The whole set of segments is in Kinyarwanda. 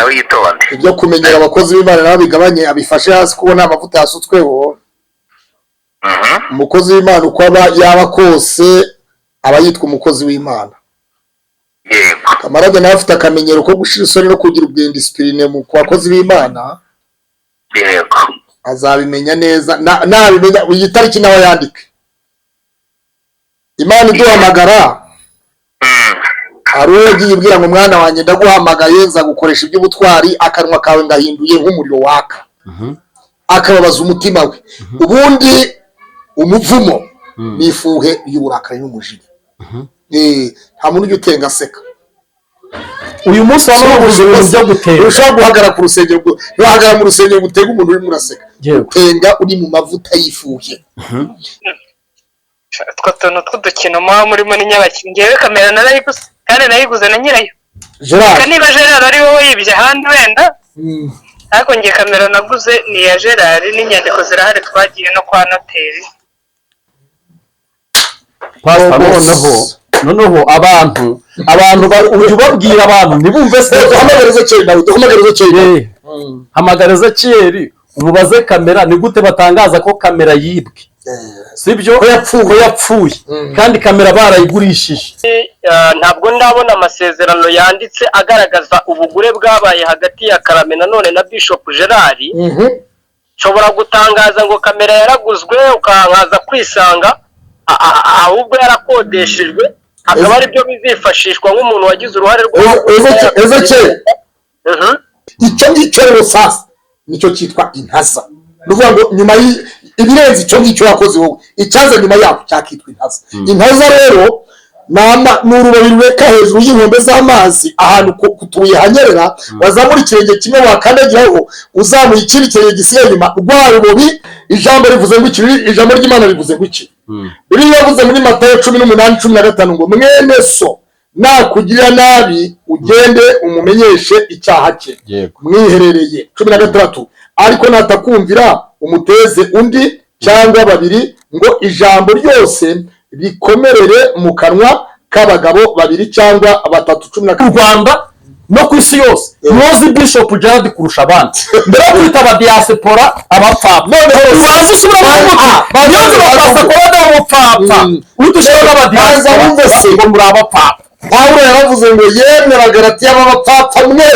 Nawe yitonde. Ibyo kumenyera abakozi b'Imana nawe bigabanye, abifashe hasi kuko nta mavuta yasutsweho. Umukozi w'Imana uko aba yaba kose aba yitwa umukozi w'Imana. Kamarade nawe afite akamenyero ko gushira isoni no kugira ubw'indiscipline mu ku bakozi b'Imana. Azabimenya neza nabimenya iyi tariki nawe yandike. Imana iduhamagara, hari uwo yagiye ibwira ngo: "Mwana wanjye, ndaguhamagaye, nza gukoresha iby'ubutwari, akanwa kawe ngahinduye nk'umuriro waka," akababaza umutima we. Ubundi umuvumo ni ifuhe y'uburakari n'umujinya. Nta muntu ujya utenga aseka. Uyu munsi waba wavuze ibintu byo gutenga. Ushobora guhagarara ku rusengero, ntiwahagarara mu rusengero ngo utege umuntu urimo uraseka. Utenga uri mu mavuta y'ifuhe. Utwo tuntu tw'udukino muba murimo ni nyabaki. Ngewe kamera narayiguze kandi nayiguze na nyirayo. Gerard. Reka niba Gerard ari wowe yibye ahandi wenda, ariko nge kamera naguze ni iya Gerard n'inyandiko zirahari, twagiye no kwa noteri. Pastor, noneho abantu ujya ubabwira abantu ntibumve se? Duhamagare Ezekiyeli nawe, duhamagare Ezekiyeli nawe. Hamagara Ezekiyeli umubaze kamera ni gute batangaza ko kamera yibwe, sibyo? Ko yapfuye. Ko yapfuye kandi kamera barayigurishije. Ntabwo ndabona amasezerano yanditse agaragaza ubugure bwabaye hagati ya Karame nanone na Bishop Gerard. Nshobora gutangaza ngo kamera yaraguzwe, ukankaza kwisanga ahubwo yarakodeshejwe, akaba aribyo bizifashishwa nk'umuntu wagize uruhare rwo Ezekiyeli, icyo ngicyo rero sasa nicyo cyitwa intaza. Ni ukuvuga ngo nyuma ibirenze icyo ngicyo wakoze wowe, icyaza nyuma yaho cyakitwa intaza. Intaza rero ni urubobi rureka hejuru y'inkombe z'amazi, ahantu ku tubuye hanyerera. Wazamura ikirenge kimwe, wakandagiraho, uzamuye ikindi kirenge gisigaye inyuma, rwa rubobi. Ijambo rivuze ngo iki? Ijambo ry'Imana rivuze ngo iki? Biriya yavuze muri Matayo 18:15 ngo: "Mwene so nakugirira nabi, ugende umumenyeshe icyaha cye mwiherereye." 16: "Ariko natakumvira, umuteze undi cyangwa babiri, ngo ijambo ryose rikomerere mu kanwa k'abagabo babiri cyangwa batatu." 14. Rwanda no ku isi yose muzi Bishop Gerard kurusha abandi. Mbere yo kwita aba diaspora abapfapfa, Noneho ubanza usubira mu mutwe. Niyo nzu bapasa kuba umupfapfa, uhita ushyiraho Banza n'abadiaspora wumve se. ngo muri abapfapfa. Pawulo yaravuze ngo: "Yemwe Bagalatiya b'abapfapfa mwe."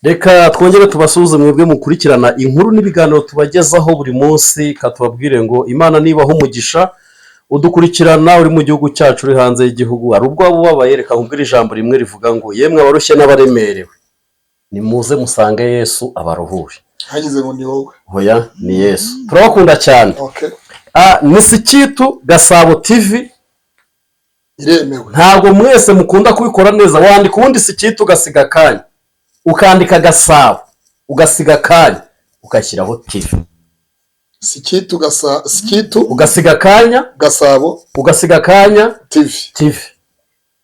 Reka twongere tubasuhuze mwebwe mukurikirana inkuru n'ibiganiro tubagezaho buri munsi. Katubabwire ngo Imana nibaho umugisha. Udukurikirana uri mu gihugu cyacu, uri hanze y'igihugu, hari ubwo waba ubabaye, reka nkubwire ijambo rimwe rivuga ngo: "Yemwe abarushye n'abaremerewe, nimuze musange Yesu abaruhure." Hagize ngo ni wowe. Hoya, ni Yesu. Turabakunda cyane. Ni Sikitu Gasabo TV. Iremewe. Ntabwo mwese mukunda kubikora neza. Wandika ubundi Sikitu ugasiga akanya, ukandika Gasabo ugasiga akanya, ugashyiraho TV. Sikitu gasa Sikitu. Ugasiga akanya. Gasabo. Ugasiga akanya. TV. TV.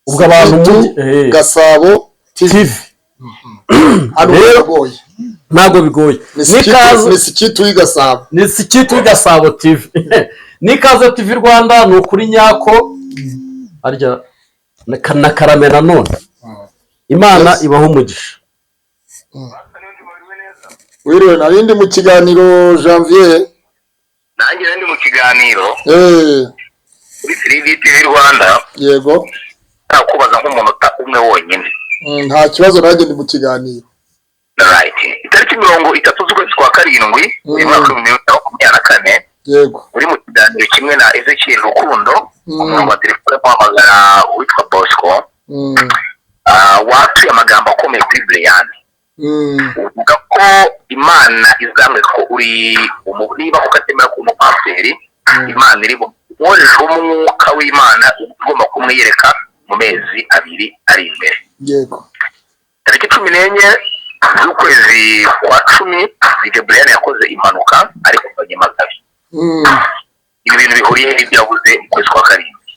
Ubwo abantu Sikitu mu Gasabo TV. TV. Hano biragoye. Ntabwo bigoye. Ni Sikitu. N'ikaze. Ni Sikitu y'i Gasabo. Ni Sikitu Gasabo TV, n'Ikaze TV Rwanda. Ni ukuri nyako harya na Karame nanone. Imana ibaho umugisha. Wiriwe, narindi mu kiganiro, Janvier. Nanjye ndi mu kiganiro kuri 3D TV Rwanda. Nakubaza nk'umunota umwe wonyine. Nta kibazo, nanjye ndi mu kiganiro. Right, itariki 30 z'ukwezi kwa karindwi uyu mwaka wa 2024, uri mu kiganiro kimwe na Ezekiel Rukundo ku murongo wa telefone muhamagara uwitwa Bosco. Watuye amagambo akomeye kuri Brian, uvuga ko Imana izamwereka ko uri niba ukatemera ko umupasiteri, Imana iri umwohereje umwuka w'Imana ugomba kumwiyereka mu mezi 2 ari imbere. Tariki 14 z'ukwezi kwa cumi, DJ Brian yakoze impanuka ari kuva Nyamagabe. Ibi bintu bihuriye n'ibyo yavuze mu kwezi kwa karindwi?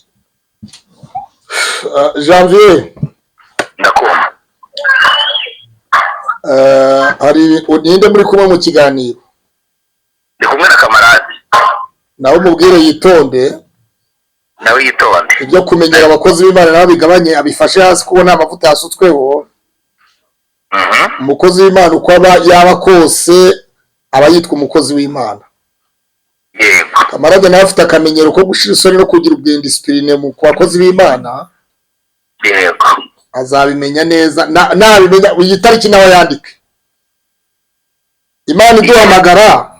Janvier. Ndakumva. Hari ninde muri kumwe mu kiganiro? Ndi kumwe na Kamarade. Nawe umubwire yitonde. Nawe yitonde. Ibyo kumenyera abakozi b'Imana nawe bigabanye, abifashe hasi kuko nta mavuta yasutsweho. Umukozi w'Imana uko aba yaba kose aba yitwa umukozi w'Imana. Kamarade nawe afite akamenyero ko gushira isoni no kugira ubwindisipurine mu ku bakozi b'Imana. Azabimenya neza nabimenya iyi tariki nawe yandike. Imana iduhamagara,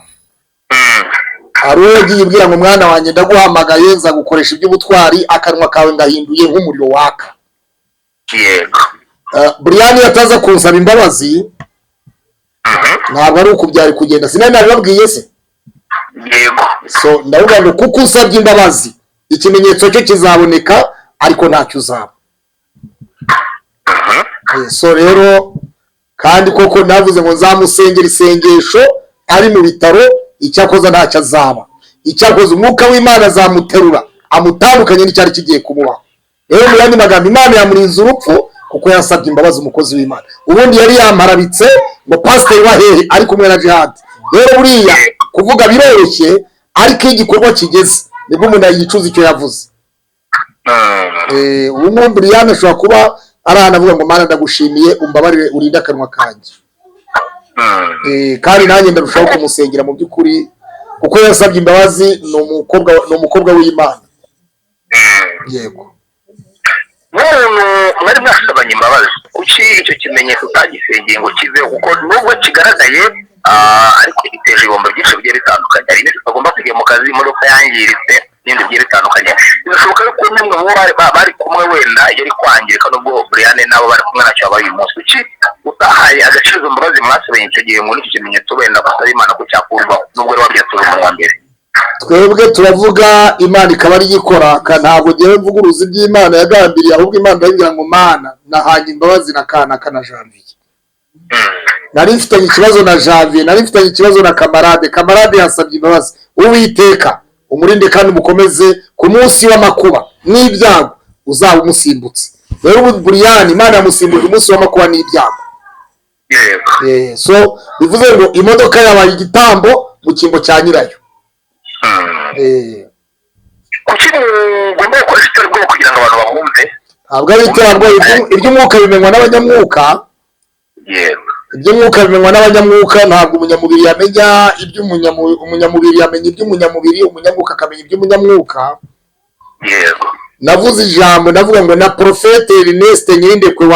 hari uwo yagiye ibwira ngo mwana wanjye ndaguhamagaye nzagukoresha iby'ubutwari, akanwa kawe ngahinduye nk'umuriro waka. Brian ataza kunsaba imbabazi, ntabwo ari uku byari kugenda. Sinari nabibabwiye se? Yego. So ndavuga ngo kuko usabye imbabazi, ikimenyetso cyo kizaboneka, ariko ntacyo uzaba. So rero kandi koko navuze ngo nzamusengera isengesho ari mu bitaro, icyakoza ntacyo azaba. Icyakoza umwuka w'Imana azamuterura amutandukanye n'icyari kigiye kumubaho. Rero mu yandi magambo, Imana yamurinze urupfu kuko yasabye imbabazi umukozi w'Imana. Ubundi yari yamparabitse ngo pasiteri wa hehe ari kumwe na Jihad. Rero buriya kuvuga biroroshye, ariko iyo igikorwa kigeze nibwo umuntu yicuza icyo yavuze. Ubu ngubu Brian ashobora kuba ari ahantu avuga ngo Mana ndagushimiye, umbabarire urinde akanwa kanjye. Kandi nanjye ndarushaho kumusengera mu by'ukuri, kuko yasabye imbabazi, ni umukobwa w'Imana. Yego. Nk'umuntu mwari mwasabanye imbabazi, kuki icyo kimenyetso utagisengeye ngo kiveho? Kuko nubwo kigaragaye, ariko giteje ibihombo byinshi bigiye bitandukanye. Hari ibindi tutagomba kujya mu kazi, imodoka yangiritse n'ibindi bigiye bitandukanye. Birashoboka yuko n'umwe mu bo bari kumwe wenda yari kwangirika, nubwo Brian nabo bari kumwe ntacyo babaye uyu munsi. Kuki utahaye agaciro izo mbabazi mwasabanye icyo gihe, ngo n'icyo kimenyetso wenda basaba Imana ko cyakurwaho, nubwo wari wabyatura umuntu wa mbere? Twebwe turavuga, Imana ikaba ariyo ikora. Ntabwo ngewe mvuguruza iby'Imana yagambiriye, ahubwo Imana irabibwira ngo Mana nahanye imbabazi na kanaka na Janvier. Nari mfitanye ikibazo na Janvier, nari mfitanye ikibazo na Kamarade, Kamarade yasabye imbabazi. Uwiteka umurinde kandi umukomeze ku munsi w'amakuba n'ibyago, uzaba umusimbutse. Rero ubu Brian Imana yamusimbuje umunsi w'amakuba n'ibyago. So bivuze ngo imodoka yabaye igitambo mu cyimbo cya nyirayo. Kuki mugomba gukoresha iterabwoba kugira ngo abantu babumve? Ntabwo ari iterabwoba, iby'umwuka bimenywa n'abanyamwuka. Iby'umwuka bimenywa n'abanyamwuka. Ntabwo umunyamubiri yamenya umunyamubiri yamenya iby'umunyamubiri, umunyamwuka akamenya iby'umunyamwuka. Navuze ijambo, ndavuga ngo na Porofete Ernest Nyirindekwe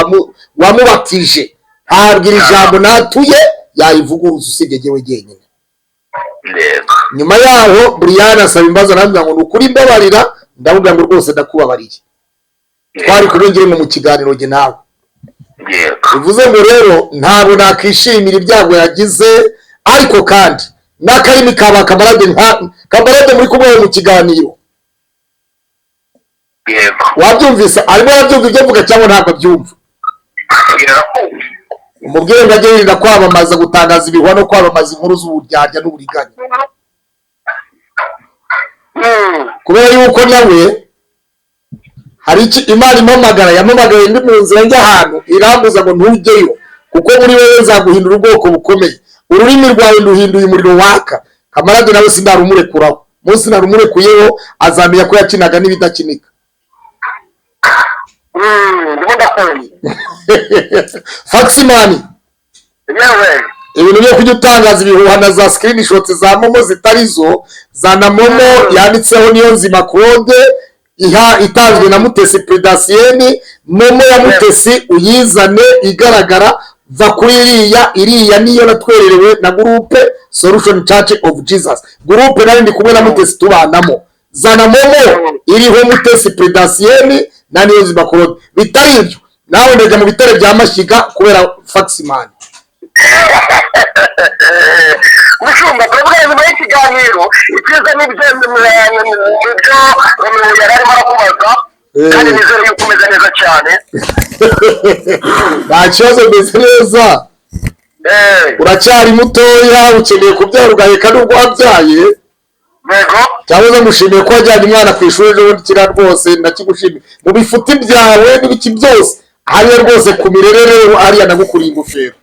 wamubatije, ntabwo iri jambo natuye yayivuguruza usibye jyewe jyenyine. Nyuma yaho Brian asaba imbabazi, arambwira ngo ni ukuri mbabarira. Ndavuga ngo rwose ndakubabariye. Twari kumwe ngira ngo mu kiganiro jye nawe. Bivuze ngo rero ntabwo nakishimira ibyago yagize, ariko kandi n'akarimi kaba Kamarade, nka Kamarade muri kumwe mu kiganiro. Wabyumvise? Arimo arabyumva ibyo mvuga cyangwa ntabwo abyumva? Birakumva. Umubwire ngo ajye yirinda kwamamaza, gutangaza ibihuha no kwamamaza inkuru z'uburyarya n'uburiganya, kubera yuko nawe hari iki Imana impamagara, yampamagaye ndi mu nzira njya ahantu, irambuza ngo ntujyeyo, kuko muri wowe nzaguhindura ubwoko bukomeye, ururimi rwawe nduhinduye umuriro waka. Kamarade nawe sindarumurekuraho, munsi narumurekuyeho azamenya ko yakinaga n'ibidakinika. Ndimo ndakumva. Faximani. Yewe. Ibintu byo kujya utangaza ibihuha na za screenshot za MoMo zitari zo, za na MoMo yanditseho niyo nzima Claude iha itanzwe na Mutesi Pedasienne. MoMo ya Mutesi uyizane igaragara, va kuri iriya. Iriya niyo natwererewe na groupe Solution Church of Jesus, groupe nari ndi kumwe na Mutesi tubanamo. Zana MoMo iriho Mutesi Pedasienne na niyo nzima Claude. Bitari ibyo nawe ndajya mu bitare bya Mashyiga kubera Faximani. Mushumba, turavuga nyuma y'ikiganiro icyiza n'ibyo ibyo yari arimo arakubaza, kandi nizere yuko umeze neza cyane. Nta kibazo, meze neza. Uracyari mutoya, ukeneye kubyara ugaheka nubwo wabyaye. Cyangwa se ngushimiye ko wajyanye umwana ku ishuri ejo bundi, kiriya rwose ndakigushimiye mu bifuti byawe n'ibiki byose hariya rwose ku mirerere hariya nagukuriye ingofero.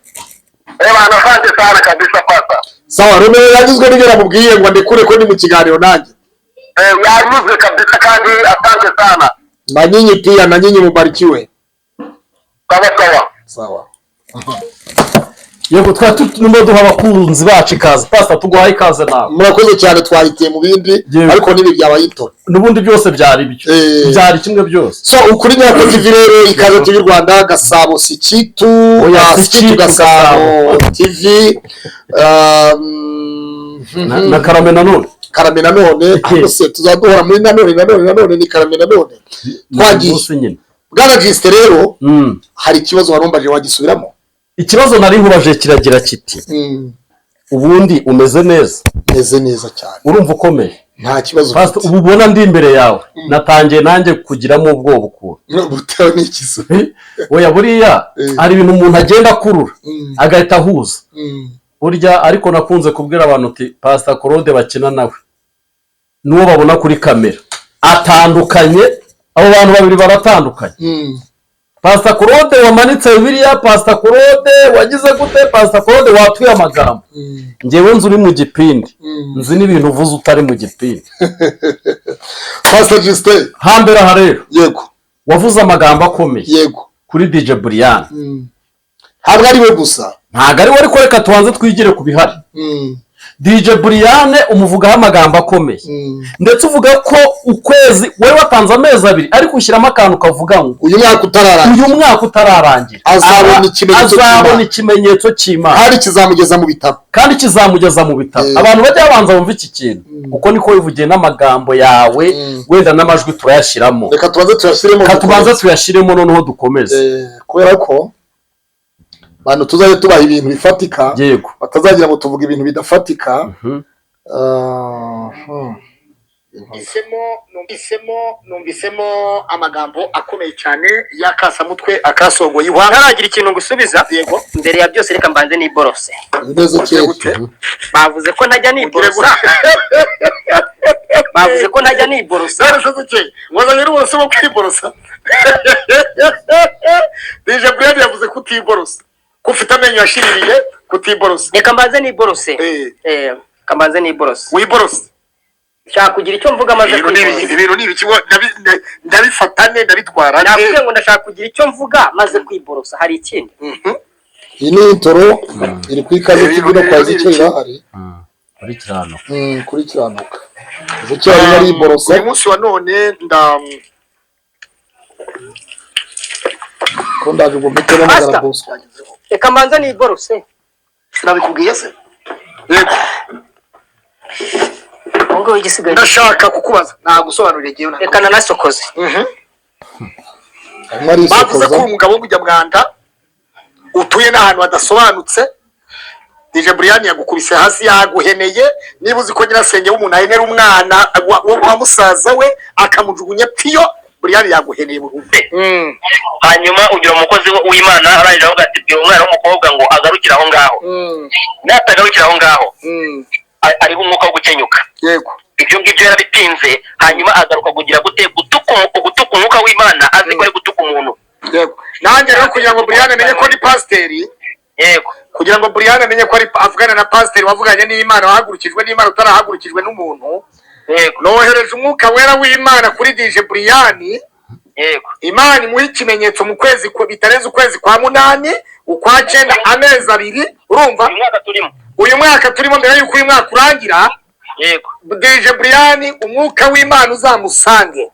Bana, asante sana kabisa papa. Sawa, Romeo yagizwe n'ibyo namubwiye ngo ndekure ko ndi mu kiganiro nanjye. Yanyuzwe kabisa kandi asante sana. Na nyinyi pia, na nyinyi mubarikiwe. Sawa sawa. Sawa. Yego, twari turimo duha abakunzi bacu ikaze. Pastor, tuguhaye ikaze nawe. Murakoze cyane, twahitiye mu bindi, ariko n'ibi byabaye intro. N'ubundi byose byari byo, byari kimwe byose. So ukuri Nyako TV rero, Ikaze TV Rwanda, Gasabo Sikitu, Oya, Sikitu Sikitu Gasabo TV, Na Karame Nanone. Karame Nanone. Ariko se tuzaduhora muri nanone nanone nanone? Ni Karame Nanone, twagiye. Munsi nyine. Bwana Justin rero, hari ikibazo warumbaje, wagisubiramo? Ikibazo nari nkubaje kiragira kiti: ubundi umeze neza? Meze neza cyane. Urumva ukomeye? Nta kibazo Pastor, mfite. ubu ubona ndi imbere yawe, natangiye nanjye kugiramo ubwoba ukuntu. Butewe n'ikizo? Oya, buriya hari ibintu umuntu agenda akurura agahita ahuza burya. Ariko nakunze kubwira abantu uti: "Pastor Claude bakina nawe n'uwo babona kuri kamera atandukanye, abo bantu babiri baratandukanye." Pastor Claude wamanitse Bibiliya, Pastor Claude wagize gute, Pastor Claude watuye amagambo, ngewe nzi uri mu gipindi, nzi n'ibintu uvuze utari mu gipindi. Pastor Justin. Hambere aha rero, Yego. wavuze amagambo akomeye kuri DJ Brian. Ntabwo ari we gusa. Ntabwo ari we, ariko reka tubanze twigire ku bihari. DJ Brian umuvugaho amagambo akomeye, ndetse uvuga ko ukwezi wari watanze amezi 2, ariko ushyiramo akantu kavuga ngo uyu mwaka utararangira, uyu mwaka utararangira azabona ikimenyetso azabona cy'Imana. ikimenyetso cy'Imana. Kandi kizamugeza mu bitaro. Kandi kizamugeza mu bitaro. Abantu bajya babanza bumva iki kintu, kuko niko wivugiye n'amagambo yawe. Wenda n'amajwi turayashyiramo. Reka tubanze tuyashyiremo. Reka tubanze tuyashyiremo, noneho dukomeze. Kubera ko abantu tuzajya tubaha ibintu bifatika, batazagira ngo tuvuga ibintu bidafatika. Numvisemo amagambo akomeye cyane y'akasamutwe akasongoye ihwa. Ntaragira ikintu ngusubiza. Yego. Mbere ya byose, reka mbanze niborose. Neza kera. Gute? Bavuze ko ntajya niborosa, bavuze ko ntajya niborosa. None se duke wazanye n'uburoso bwo kwiborosa? DJ Brian yavuze kutiborosa, ko ufite amenyo yashiririye, kutiborosa. Reka mbanze niborose. Reka mbanze niborose. Wiborose. Nshaka kugira icyo mvuga maze Ibintu ni kwiborosa. Ibintu ni ibiki? Ndabifata ne, ndabitwara nte? Nakubwiye ngo ndashaka kugira icyo mvuga maze kwiborosa. Hari ikindi? Iyi ni intro iri ku Ikaze TV no kwa Ezekiel irahari. Kuri Kiranuka. Kuri Kiranuka Ezekiel arimo ariborosa. Uyu munsi wa none nda Ko ndaje ngo mpite mpamagara Pastor. Bosco. Reka mbanze niborose. Sinabikubwiye se? Yego. Ubu ngubu igisigaye Ndashaka kukubaza, nagusobanurira igihe. Reka nanasokoze. Arimo Bavuze ko arisokoza. uri umugabo w'umunyamwanda, utuye n'ahantu hadasobanutse. DJ Brian yagukubise hasi, yaguheneye. Niba uzi ko nyirasenge w'umuntu ahenera umwana wa musaza we akamujugunya piyo, Brian yaguheneye burundu. Hanyuma ugira umukozi w'Imana arangije avuga ati: "Bwira umwana w'umukobwa ngo agarukire aho ngaho, natagarukira aho ngaho ariho umwuka wo gukenyuka." Ibyo ngibyo yarabitinze, hanyuma agaruka kugira gute? Gutuka umwuka w'Imana, azi ko ari gutuka umuntu. Yego, nanjye rero kugira ngo Brian amenye ko ni pasiteri, kugira ngo Brian amenye ko ari avugana na pasiteri wavuganye n'Imana, wahagurukijwe n'Imana, utarahagurukijwe n'umuntu, nohereje umwuka wera w'Imana kuri DJ Brian. Imana imuha ikimenyetso mu kwezi bitarenze ukwezi kwa munani, ukwa cyenda, amezi 2, urumva? Uyu mwaka turimo. Uyu mwaka turimo, mbere y'uko uyu mwaka urangira, DJ Brian umwuka w'Imana uzamusange.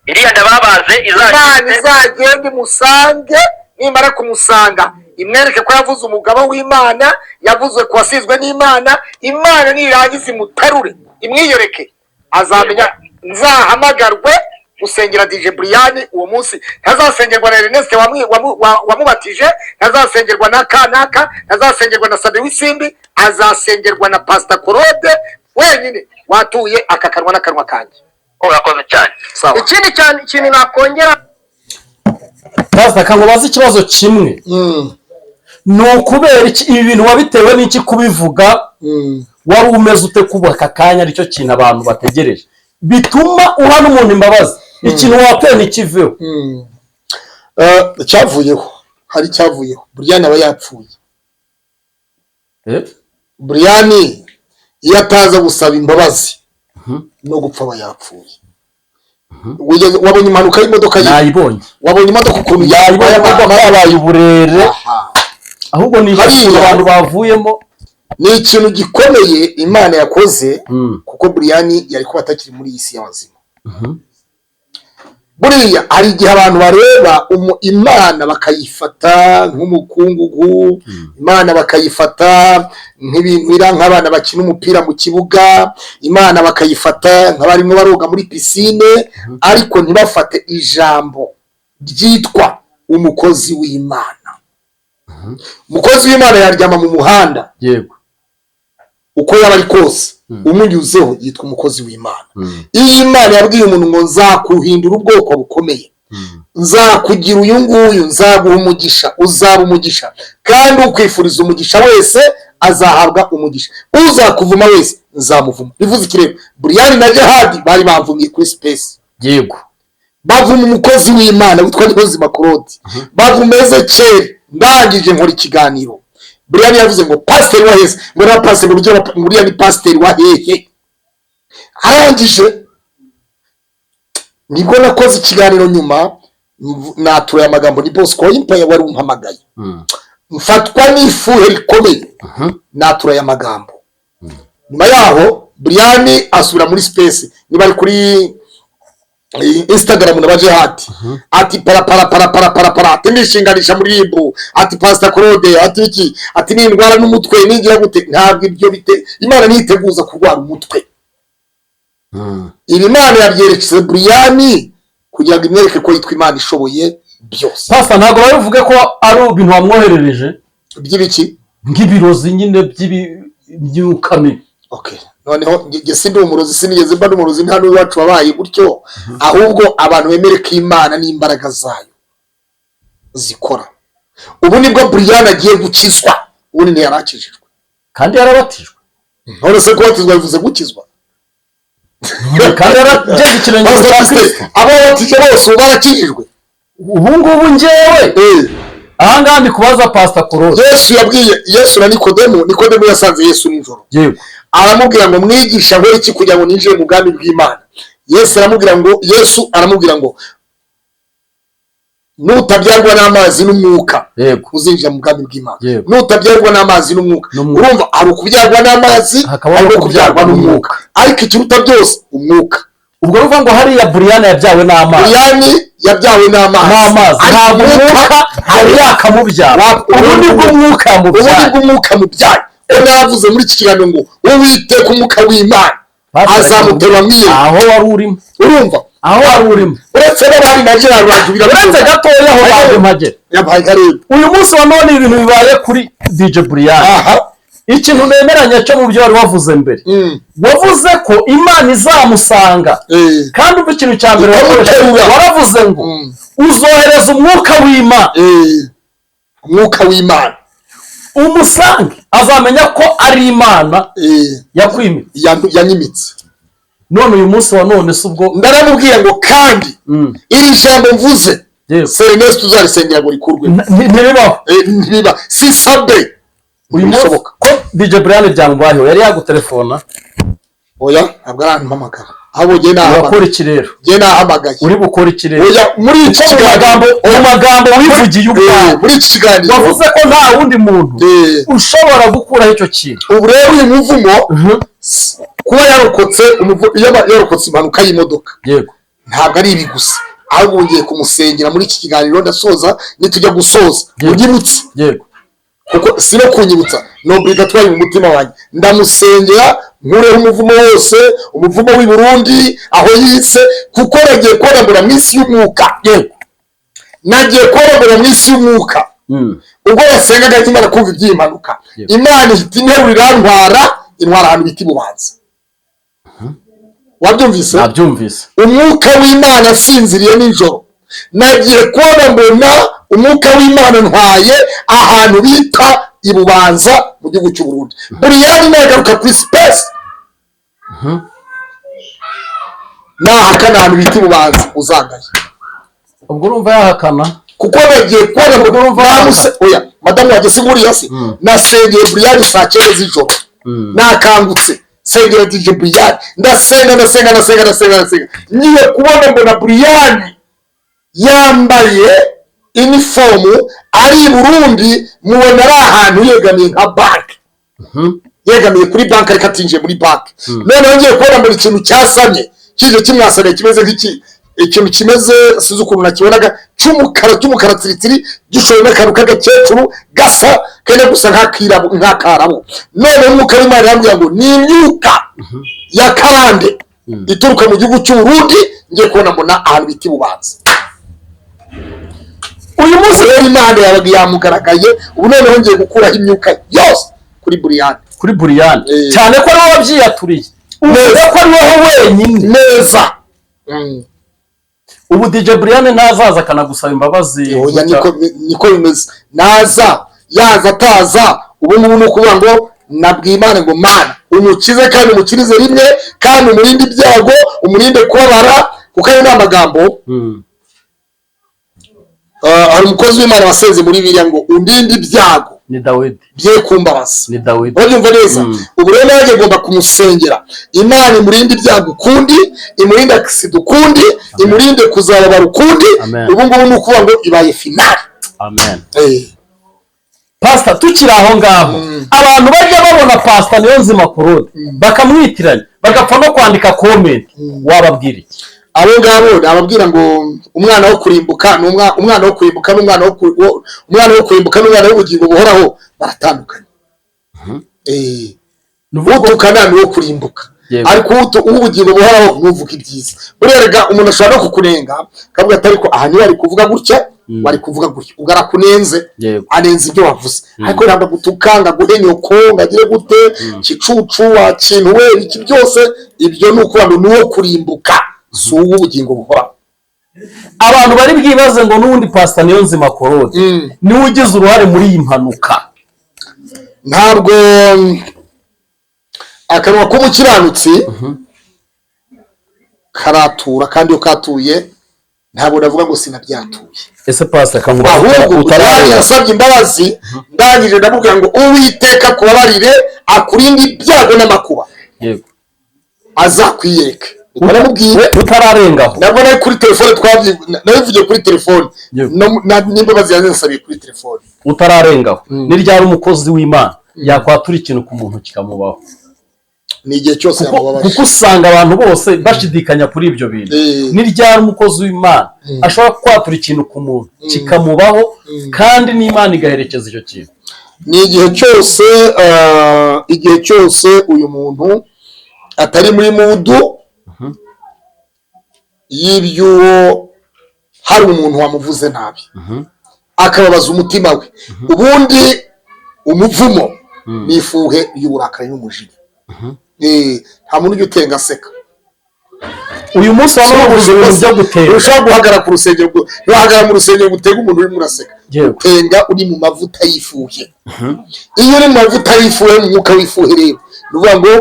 Iriya ndababaze. Imana Izagende. izagende imusange, nimara kumusanga imwereke ko yavuze umugabo w'Imana, yavuze ku wasizwe n'Imana. Imana nirangiza imuterure, imwiyereke, azamenya. Nzahamagarwe gusengera DJ Brian uwo munsi. Ntazasengerwa na Ernest wamubatije, ntazasengerwa na kanaka, ntazasengerwa na Sabi w'Isimbi, azasengerwa na Pastor Claude wenyine watuye aka kanwa n'akanwa kanjye. Urakoze cyane. Sawa. Ikindi cyane, ikintu nakongera. Pastor, kankubaze ikibazo kimwe. Ni ukubera iki ibi bintu wabitewe n'iki kubivuga? Wari umeze ute kubaka akanya? Aricyo kintu abantu bategereje bituma uha n'umuntu imbabazi, ikintu wateye ntikiveho. Cyavuyeho, hari icyavuyeho. Brian aba yapfuye. Eh? Brian iyo ataza gusaba imbabazi no gupfa aba yapfuye. Wabonye impanuka y'imodoka ye? Nayibonye. Wabonye imodoka ukuntu Yayibonye, yatwaye imodoka abantu? yabaye uburere. Aha. Ahubwo ni Hariya- ikintu abantu bavuyemo. Ni ikintu gikomeye Imana yakoze, kuko Buriyani yari kuba atakiri muri iyi si y'abazima. Buriya hari igihe abantu bareba Imana bakayifata nk'umukungugu, Imana bakayifata nk'ibintu nk'abana bakina umupira mu kibuga, Imana bakayifata nk'abarimo baroga muri pisine, ariko ntibafate ijambo ryitwa umukozi w'Imana. Umukozi w'Imana yaryama mu muhanda, uko yaba ari kose, umunyuzeho yitwa umukozi w'Imana. Iyo Imana yabwiye umuntu ngo nzakuhindura ubwoko bukomeye, nzakugira uyu nguyu, nzaguha umugisha, uzaba umugisha, kandi ukwifuriza umugisha wese azahabwa umugisha, uzakuvuma wese nzamuvuma. Bivuze iki rero? Buriyani na Jihadi bari bamvumiye kuri space. Bavuma umukozi w'Imana witwa Niyonzima Claude, bavuma Ezekiyeli. Ndangije nkora ikiganiro, Buriyani yavuze ngo pasiteri wa hese, ngo na pasiteri ngo uriya ni pasiteri wa hehe. Arangije nibwo nakoze ikiganiro nyuma, natuye amagambo, ni Bosco Empire wari umpamagaye, mfatwa n'ifuhe rikomeye, natuye amagambo. Nyuma yaho Buriyani asubira muri space, niba ari kuri Instagram na Jihad, ati para para para para para para, ati nishinganisha muri RIB, ati Pastor Claude, ati iki, ati nindwara n'umutwe ningira gute. Ntabwo ibyo bite, Imana ntiteguza kurwara umutwe. Ibi Imana yabyerekeze Buriyani kugira ngo imwereke ko yitwa Imana ishoboye byose. Pastor, ntabwo bari buvuge ko ari ibintu wamwoherereje? By'ibiki? Nk'ibirozi nyine by'imyuka mibi. Okay, noneho njye sindi umurozi, sinigeze mba n'umurozi, nta n'uwacu wabaye gutyo. Ahubwo abantu bemere ko Imana n'imbaraga zayo zikora. Ubu nibwo Buriyani agiye gukizwa, ubundi ntiyarakijijwe. Kandi yarabatijwe. None se kubatizwa bivuze gukizwa? Kandi yarageze ikirenge Pastor cya Justin, Kristo. Abo batije bose ubu barakijijwe? Ubu ngubu njyewe ahangaha ndi kubaza Pastor Claude. Yesu yabwiye Yesu na Nikodemu, Nikodemu yasanze Yesu nijoro, aramubwira ngo mwigisha, nkore iki kugira ngo ninjire mu bwami bw'Imana? Yesu aramubwira ngo nutabyarwa n'amazi n'umwuka, uzinjira mu bwami bw'Imana. Nutabyarwa n'amazi n'umwuka. N'umwuka. Urumva, hari ukubyarwa n'amazi, Hakaba hari no no kubyarwa kubyarwa n'umwuka, ariko ikiruta byose umwuka. Ubwo ruvuga ngo hariya Buriyani yabyawe n'amazi. Buriyani yabyawe n'amazi. N'amazi. Ariko Ntabwo umwuka yari yakamubyara. Ubu nibwo umwuka Ubu yamubyaye. nibwo umwuka mubyaye. Ko navuze muri iki kiganiro ngo Uwiteka umwuka w'Imana azamuterura mw'iyo. Aho wari urimo. Urumva? Aho wari urimo. Uretse n'abari na Gerard Rwajubira. Uretse gatoya, aho baje mpagera. Yabaye kareba. Uyu munsi wa none ibintu bibaye kuri DJ Buriyani, ikintu nemeranya cyo mu byo wari wavuze mbere, wavuze ko Imana izamusanga, kandi umva ikintu cya mbere Ikamuterura. wakoresheje, waravuze ngo uzohereza umwuka w'Imana. Umwuka w'Imana. Umusange, azamenya ko ari Imana yakwimitse. Yanyimitse. None uyu munsi wa none si ubwo? Ndaramubwira ngo kandi iri jambo mvuze, Serenesi tuzarisengera ngo rikurwe. Ntibibaho. Ntibiba si sabe. Uyu munsi Ntibishoboka. ko DJ Brian byamubayeho, yari yagutelefona? Oya, ntabwo arampamagara, ahubwo njye nahamagaye. Urakora iki rero? Njye nahamagaye. Uri bukora iki rero? Oya, muri iki Mu kiganiro magambo wivugiye ubwawe, muri iki kiganiro wavuze ko nta wundi muntu ushobora gukuraho icyo kintu. Ubu rero uyu muvumo, kuba yarokotse iyo yarokotse impanuka y'imodoka, ntabwo ari ibi gusa, ahubwo ngiye kumusengera muri iki kiganiro. Ndasoza, nitujya gusoza unyibutse, kuko si no kunyibutsa, ni obligatoire mu mutima wanjye. Ndamusengera nkureho umuvumo wose, umuvumo w'i Burundi aho yise, kuko nagiye koragura mu isi y'umwuka. Nagiye koragura mu isi y'umwuka ubwo yasengaga nkimara kumva iby'iyi mpanuka. Imana ihita interura irantwara, intwara ahantu bita ibubanza. Wabyumvise? Nabyumvise. Umwuka w'Imana asinziriye nijoro, nagiye kubona mbona umwuka w'Imana ntwaye ahantu bita ibubanza mu gihugu cy'u Burundi. Buriyani nagaruka kuri space, nahakana ahantu bita ibubanza, uzangaye. Ubwo urumva yahakana? Kuko nagiye kubona ngo Urumva namuse, oya, madamu wanjye si nkuriya se? Nasengeye Buriyani saa 9 z'ijoro, nakangutse sengera DJ Buriyani, ndasenga, ndasenga, ndasenga, ndasenga, ndasenga, ngiye kubona mbona Buriyani yambaye inifomu ari i Burundi, mubona ari ahantu yegamiye nka banki, yegamiye kuri banki ariko atinjiye muri banki. Noneho ngiye kubona muri ikintu cyasamye kije kimwasamiye, kimeze nk'iki, ikintu kimeze, sinzi ukuntu nakibonaga, cy'umukara tsiritsiri, gishoye n'akantu k'agakecuru gasa kenda gusa nk'akirabo, nk'akarabo. Noneho umwuka w'Imana yambwira ngo ni imyuka ya karande ituruka mu gihugu cy'u Burundi. Ngiye kubona mbona ahantu bita Ibubanza. Uyu munsi rero Imana yabaga yamugaragaye. Ubu noneho ngiye gukuraho imyuka yose kuri Buriyani. Kuri Buriyani, cyane ko ariwe wabyiyaturiye, uvuga ko ari wowe wenyine. Neza. Ubu DJ Buriyani ntazaza akanagusaba imbabazi? Oya, niko bimeze, naza yaza ataza, ubu ngubu ni ukuvuga ngo nabwiye Imana ngo Mana umukize kandi umukirize rimwe, kandi umurinde ibyago, umurinde kubabara, kuko ayo ni amagambo. Hari umukozi w'Imana wasenze muri biriya ngo undinde ibyago Ni Dawidi. bye kumbabaza. Ni Dawidi. Urabyumva neza? Ubu rero nanjye ngomba kumusengera, Imana imurinde ibyago ukundi, imurinde accident ukundi, imurinde kuzababara ukundi. Amen. Ubu ngubu ni ukuvuga ngo ibaye final. Amen. Pasita, tukiri aho ngaho, abantu bajya babona Pasita Niyonzima Claude bakamwitiranya, bagapfa no kwandika comment, wababwira iki? Abo ngabo nababwira ngo umwana wo kurimbuka ni umwana wo kurimbuka n'umwana wo umwana wo kurimbuka n'umwana w'ubugingo buhoraho baratandukanye. Utukana ni uwo kurimbuka, ariko uw'ubugingo buhoraho nuvuga ibyiza. Buriya rega umuntu ashobora no kukunenga akavuga ati ariko aha niba ari kuvuga gutya, wari kuvuga gutya, ubwo arakunenze, anenze ibyo wavuze, ariko ntabwo agutuka ngo aguhe nyoko, ngo agire gute, kicucu wa kintu we, iki byose ibyo ni ukuvuga ngo ni uwo kurimbuka, si uw'ubugingo buhoraho. Abantu bari bwibaze ngo n'ubundi Pasita Niyonzima Claude niwe ugize uruhare muri iyi mpanuka. Ntabwo akanwa k'umukiranutsi karatura, kandi iyo katuye ntabwo navuga ngo sinabyatuye. Ese Pasita, kankubaza Ahubwo utararenga. yasabye imbabazi, ndangije ndamubwira ngo Uwiteka akubabarire, akurinde ibyago n'amakuba, azakwiyereke. Naramubwiye. Utararengaho. Nabwo nari kuri telefone, nabivugiye kuri telefone, n'imbabazi yansabiye kuri telefone. Utararengaho, ni ryari umukozi w'Imana yakwatura ikintu ku muntu kikamubaho? Ni igihe cyose yamubabaje. Kuko usanga abantu bose bashidikanya kuri ibyo bintu. Ni ryari umukozi w'Imana ashobora kwatura ikintu ku muntu kikamubaho, kandi n'Imana igaherekeza icyo kintu? Ni igihe cyose, igihe cyose uyu muntu atari muri mood y'iby'uwo, hari umuntu wamuvuze nabi akababaza umutima we. Ubundi umuvumo ni ifuhe y'uburakari n'umujinya. Nta muntu ujya utenga aseka. Uyu munsi waba wabuze ibintu byo gutenga. Ushobora guhagarara ku rusengero, ntiwahagarara mu rusengero ngo utege umuntu urimo uraseka. Utenga uri mu mavuta y'ifuhe. Iyo uri mu mavuta y'ifuhe, mu mwuka w'ifuhe rero, ni ukuvuga ngo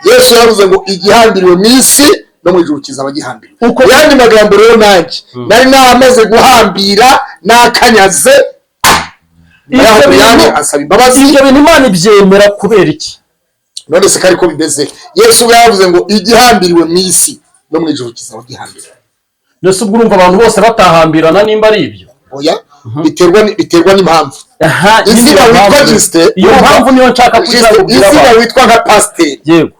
Yesu yaravuze ngo igihambiriwe mu isi no mu ijuru kizaba gihambiriwe. Uko- Mu yandi magambo rero, nanjye nari namaze guhambira nakanyaze. Ibyo Yaho asaba imbabazi. Ibyo bintu Imana ibyemera kubera iki? None se ko ariko bimeze? Yesu ubwo yaravuze ngo igihambiriwe mu isi no mu ijuru kizaba gihambiriwe. Mbese ubwo urumva abantu bose batahambirana nimba ari ibyo? Oya, biterwa n'impamvu. Aha, Izina nyine iyo witwa mpamvu. Justin, Iyo mpamvu niyo nshaka Justin, kuzakubwira izina abantu. witwa nka pasiteri,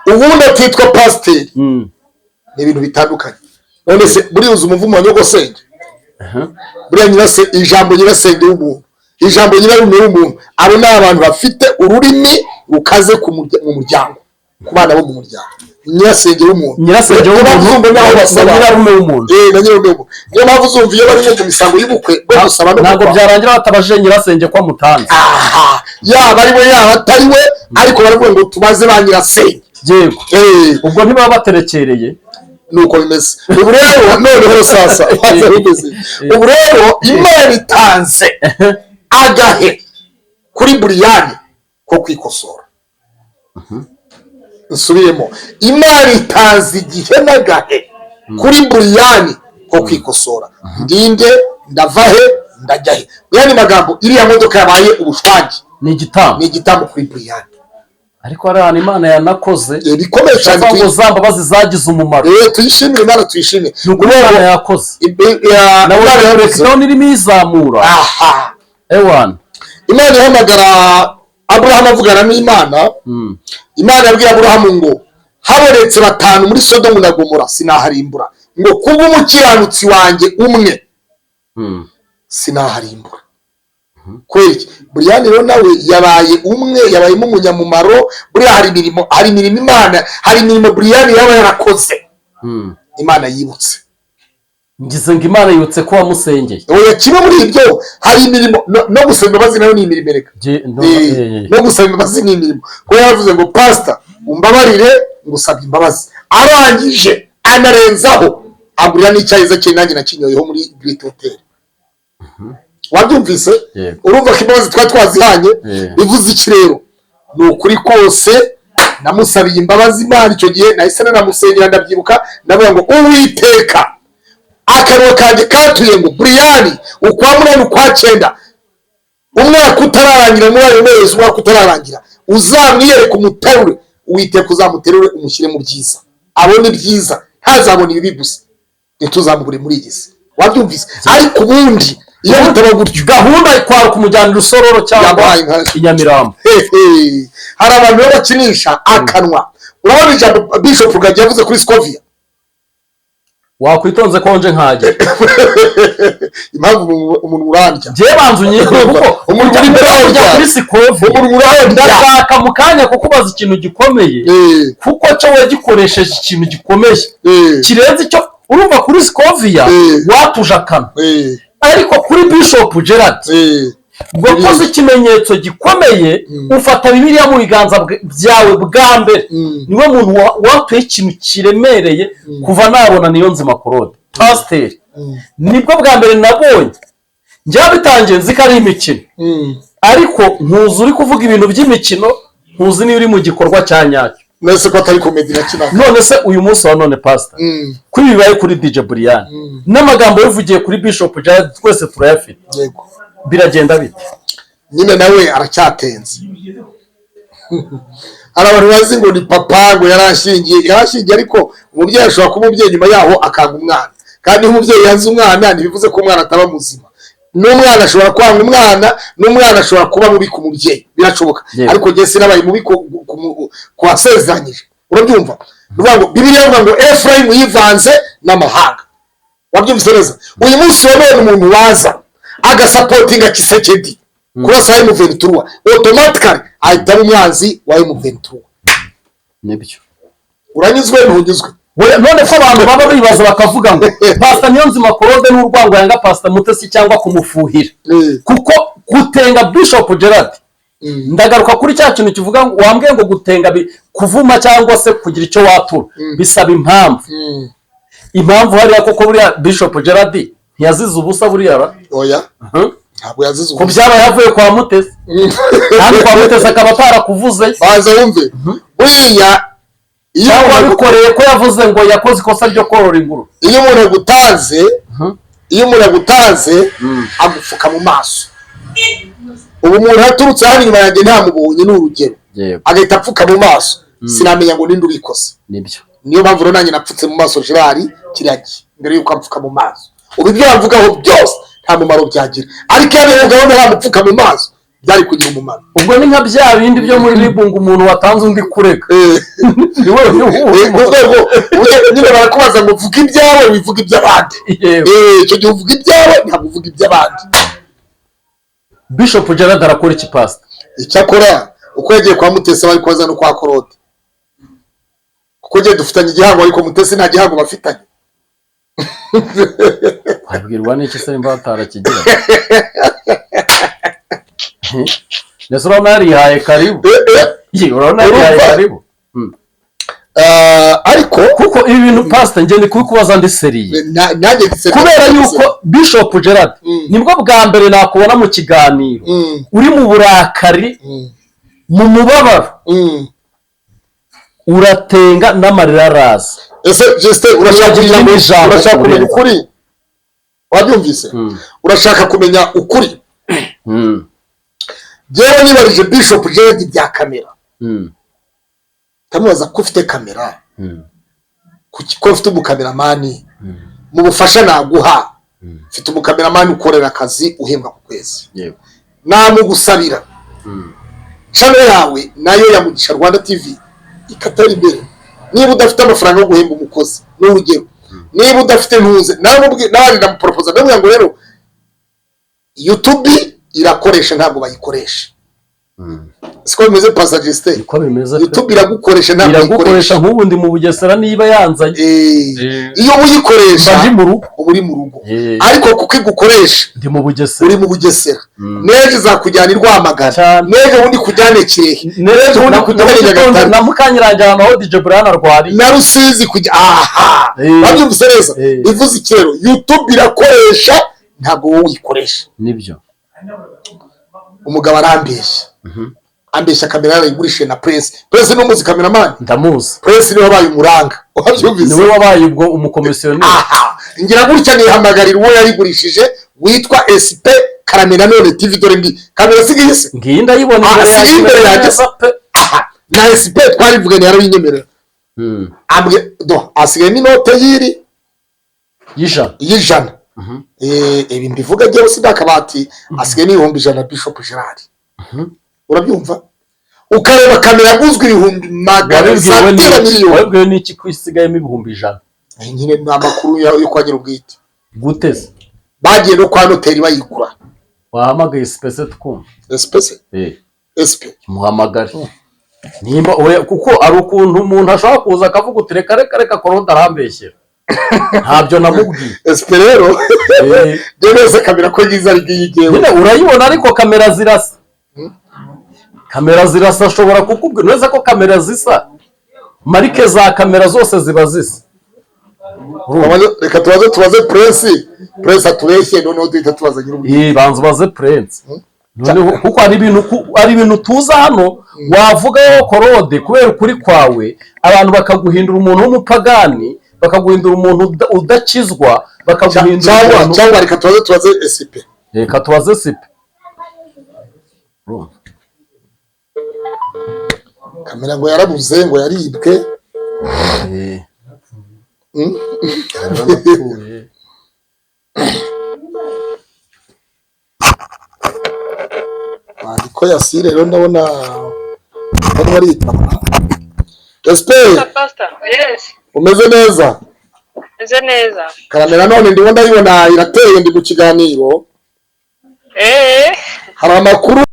ubundi akitwa pasiteri, ni ibintu bitandukanye. None se buriya uzi umuvumo wa nyogosenge? Buriya nyirase, ijambo nyirasenge w'umuntu, ijambo nyirarume w'umuntu, abo ni abantu bafite ururimi rukaze mu muryango, ku bana bo mu muryango, nyirasenge w'umuntu. Nyirasenge Niyo mpamvu w'umuntu uzumva n'aho na basaba. nyirarume w'umuntu. Na nyirarume w'umuntu. Niyo mpamvu uzumva iyo bari nko mu misango y'ubukwe bwo gusaba no Ntabwo gukwa. byarangira batabajije nyirasenge ko amutanze. Aha, yaba ari we, yaba atari we, ariko baravuga ngo tubaze ba nyirasenge. Ubwo ntibaba baterekereye. Nuko bimeze. Ubu rero noneho sasa baza bimeze, ubu rero Imana itanze agahe kuri Buriyani ko kwikosora. Nsubiremo, Imana itanze igihe n'agahe kuri Buriyani ko kwikosora: ndinde, ndava he, ndajya he? Mu yandi magambo, iriya modoka yabaye ubushwangi. Ni igitambo. Ni igitambo kuri Buriyani. Ariko hari ahantu Imana yanakoze Bikomeye cyane. Cyangwa ngo za mbabazi zagize umumaro. Tuyishimire Imana, tuyishimire. Ni ukuri Imana yakoze. Nawe Imana yakoze. Breakdown irimo izamura. Aha. Ewana. Imana ihamagara Aburahamu, avugana n'Imana. Imana yabwiye Aburahamu ngo habonetse batanu muri Sodomu na Gomora sinaharimbura, ngo kubw'umukiranutsi wanjye umwe sinaharimbura. Kubera iki? Buriyani rero nawe yabaye umwe, yabayemo umunyamumaro. Buriya hari imirimo Imana, hari imirimo Buriyani yaba yarakoze Imana yibutse. Ngize ngo Imana yibutse ko wamusengeye. Oya, kimwe muri ibyo, hari imirimo no gusaba imbabazi nayo ni imirimo erega. No gusaba imbabazi ni imirimo, kuko yaravuze ngo: "Pasita, umbabarire, ngusabye imbabazi." Arangije anarenzaho agurira n'icyayi cye, nanjye nakinyoyeho muri Great Hotel. Wabyumvise? Yego. Urumva ko imbabazi twari twazihanye. Bivuze iki rero? Ni ukuri kose namusabiye imbabazi Imana. Icyo gihe nahise nanamusengera, ndabyibuka, ndavuga ngo: "Uwiteka, akanwa kanjye katuye ngo Buriyani, ukwa munani, ukwa cyenda, umwaka utararangira, muri ayo mezi, umwaka utararangira, uzamwiyereke, umuterure. Uwiteka, uzamuterure, umushyire mu byiza, abone ibyiza, ntazabone ibibi gusa, ntituzamubure muri iyi si." Wabyumvise? Ariko ubundi iyo bitaba gutyo, Gahunda kwari kumujyana i Rusororo cyangwa Yabaye nka- i Nyamirambo. Hehe. Hari abantu rero bakinisha akanwa. Urabona ijambo Bishop Rugagi yavuze kuri Scovia? Wakwitonze ko nje nkajya. Impamvu umuntu urandya. Njyewe banza unyige kuko Umuntu uri imbere kujya yawe. kuri Scovia, Umuntu urandya. ndashaka mu kanya kukubaza ikintu gikomeye, kuko cyo wagikoresheje ikintu gikomeye kirenze icyo. Urumva kuri Scovia watuje akanwa, ariko kuri Bishop Gerard wakoze ikimenyetso gikomeye, ufata Bibiliya mu biganza byawe bwa mbere. Niwe muntu watuye ikintu kiremereye kuva nabona Niyonzima Claude pasiteri. Nibwo bwa mbere nabonye. Njyewe bitangiye nzi ko ari imikino, ariko nkuzi uri kuvuga ibintu by'imikino, nkuzi niba uri mu gikorwa cya nyacyo. Nese ko atari comedy nakinaga? None se uyu munsi wa none, pasita, kuri bibaye kuri DJ Brian n'amagambo yavugiye kuri Bishop Gerard, twese turayafite, biragenda bite? Nyine nawe aracyatenze. Hari abantu bazi ngo ni papa, ngo yarashingiye, yarashingiye, ariko umubyeyi ashobora kuba umubyeyi nyuma yaho akanga umwana. Kandi iyo umubyeyi yanze umwana, ntibivuze ko umwana ataba muzima. N'umwana ashobora kwanga umwana, n'umwana ashobora kuba mubi ku mubyeyi, birashoboka. Ariko njye sinabaye mubi ku wasezeranyije. Urabyumva? Ni ukuvuga ngo Bibiliya ivuga ngo Efurayimu yivanze n'amahanga. Wabyumvise neza? Uyu munsi wa none umuntu waza agasupportinga Tshisekedi kurasa M23, automatically ahita aba umwanzi wa M23. Nibyo. Uranyuzwe? Ntunyuzwe? None ko abantu baba bibaza bakavuga ngo Pasita Niyonzima Claude n'urwango yanga Pasita Mutesi cyangwa kumufuhira, kuko gutenga Bishop Gerard, ndagaruka kuri cya kintu kivuga ngo wambwiye ngo gutenga kuvuma cyangwa se kugira icyo watura bisaba impamvu. Impamvu hariya koko buriya Bishop Gerard ntiyazize ubusa buriya ra? Oya, ntabwo yazize Ko ubusa. byaba yavuye kwa Mutesi, kandi kwa Mutesi akaba atarakuvuze. Baza wumve, buriya iyo Cyangwa umuntu wabikoreye ko yavuze ngo yakoze ikosa ryo korora ingurube. Iyo umuntu agutanze, iyo umuntu agutanze agupfuka mu maso. Ubu umuntu aturutse hano inyuma yanjye ntamubonye, ni urugero, agahita apfuka mu maso, sinamenya ngo ninde ubikoze. Nibyo. Niyo mpamvu rero nanjye napfutse mu maso Gerard kiriya gihe mbere y'uko apfuka mu maso. Ubu ibyo yavugaho byose nta mumaro byagira, ariko iyo abivugaho ntaramupfuka mu maso byari kugira umumaro. Ubwo ni nka bya bindi byo muri RIB ngo umuntu watanze undi kurega. Niwe. Mu rwego nyine barakubaza ngo vuga ibyawe, wivuga iby'abandi. Icyo gihe uvuga ibyawe, ntabwo uvuga iby'abandi. Bishop Gerard arakora iki, pasita? Icyakora uko yagiye kwa Mutesi bari kubaza no kwa Claude, kuko njye dufitanye igihango, ariko Mutesi nta gihango bafitanye. Wabwirwa n'iki se nimba batarakigira? Ndetse urabona yarihaye karibu. Ye, urabona yarihaye Urumva? karibu. Ariko Kuko ibi bintu, pasita, njye ndi kubikubaza ndi sérieux. Nanjye ndi sérieux. Kubera yuko Bishop Gerard, nibwo bwa mbere nakubona mu kiganiro uri mu burakari, mu mubabaro, uratenga n'amarira araza. Ese Justin, urashaka Uragira kumenya irindi jambo urashaka kumenya urenza. ukuri? Wabyumvise? Urashaka kumenya ukuri? Njyewe nibarije Bishop Gerard bya kamera. Ndamubaza ko ufite kamera, ko ufite umukameramani, mu bufasha naguha, mfite umukameramani ukorera akazi uhembwa ku kwezi, namugusabira channel yawe nayo ya Mugisha Rwanda TV ikatari imbere. Niba udafite amafaranga yo guhemba umukozi, ni urugero, niba udafite ntuze, naramubwiye, nawe ndamuporopoza, ndamubwira ngo rero YouTube irakoresha, ntabwo bayikoresha. Siko bimeze, Pastor Justin? Niko bimeze pe. YouTube iragukoresha, ntabwo Iragukoresha. uyikoresha. Nk'ubu ndi mu Bugesera, niba yanzanye, Iyo uyikoresha, mba ndi mu rugo. Uba uri mu rugo, ariko kuko igukoresha, Ndi mu Bugesera. uri mu Bugesera, n'ejo izakujyana i Rwamagana, n'ejo bundi kujyane Kirehe, n'ejo bundi kujyane Nyagatare, Na mukanyirangira ahantu aho DJ Brian arwariye. Na Rusizi kujya aha. Babyumvise neza? Bivuze iki rero? YouTube irakoresha, ntabwo wowe uyikoresha. Nibyo. Umugabo arambeshya, ambeshya kamera yarayigurishije na Prince. Prince ni umuzi, kameramani? Ndamuzi. Prince niwe wabaye umuranga, wabyumvise? Niwe wabaye ubwo umukomisiyoneri. Aha ngira gutya nihamagarira uwo yayigurishije witwa SP Karame na none TV. Dore ngi kamera sigaye se. Ngiyi ndayibona Ah, imbere si yanjye, imbere yanjye. neza pe. Aha na SP twarivuganye, yarabinyemerera. Ambwe do asigaye n'inote y'iri Y'ijana. Y'ijana. Ibi mbivuga njyewe si akabati, asigaye n'100,000 Bishop Gerard. Urabyumva, ukareba kamera yaguzwe 100,000 Wabibwiwe satira n'iki? miliyoni. Wabibwiwe n'iki ko isigayemo 100,000? Nyine ni amakuru yo kwa nyir'ubwite. Guteze? Bagiye no kwa noteri bayigura. Wahamagaye sipese tukumva. SP se? SP. Muhamagare nimba oya, kuko ari ukuntu umuntu ashobora kuza akavuga uti reka reka reka, korode arambeshyera, ntabyo namubwiye. SP rero, njyewe wese kamera ko ngize ari ngiyi ngewe. Nyine urayibona, ariko kamera zirasa, kamera zirasa. Ashobora kukubwira neza ko kamera zisa, marike za kamera zose ziba zisa. Reka tubaze Prince. Prince atubeshye, noneho duhita tubaza nyir'ubwite. Banza ubaze Prince noneho, kuko hari ibintu tuza hano wavugaho korode kubera ukuri kwawe, abantu bakaguhindura umuntu w'umupagani, bakaguhindura umuntu udakizwa, bakaguhindura Cyangwa umuntu. Cyangwa reka tubaze SP. Reka tubaze sipe. Kamera ngo yarabuze, ngo yaribwe. Yaranapfuye. Ko yasi rero ndabona barimo aritaba. SP. Pastor, yes. Umeze neza? Meze neza. Kamera none ndimo ndayibona irateye, ndi mu kiganiro. Hari amakuru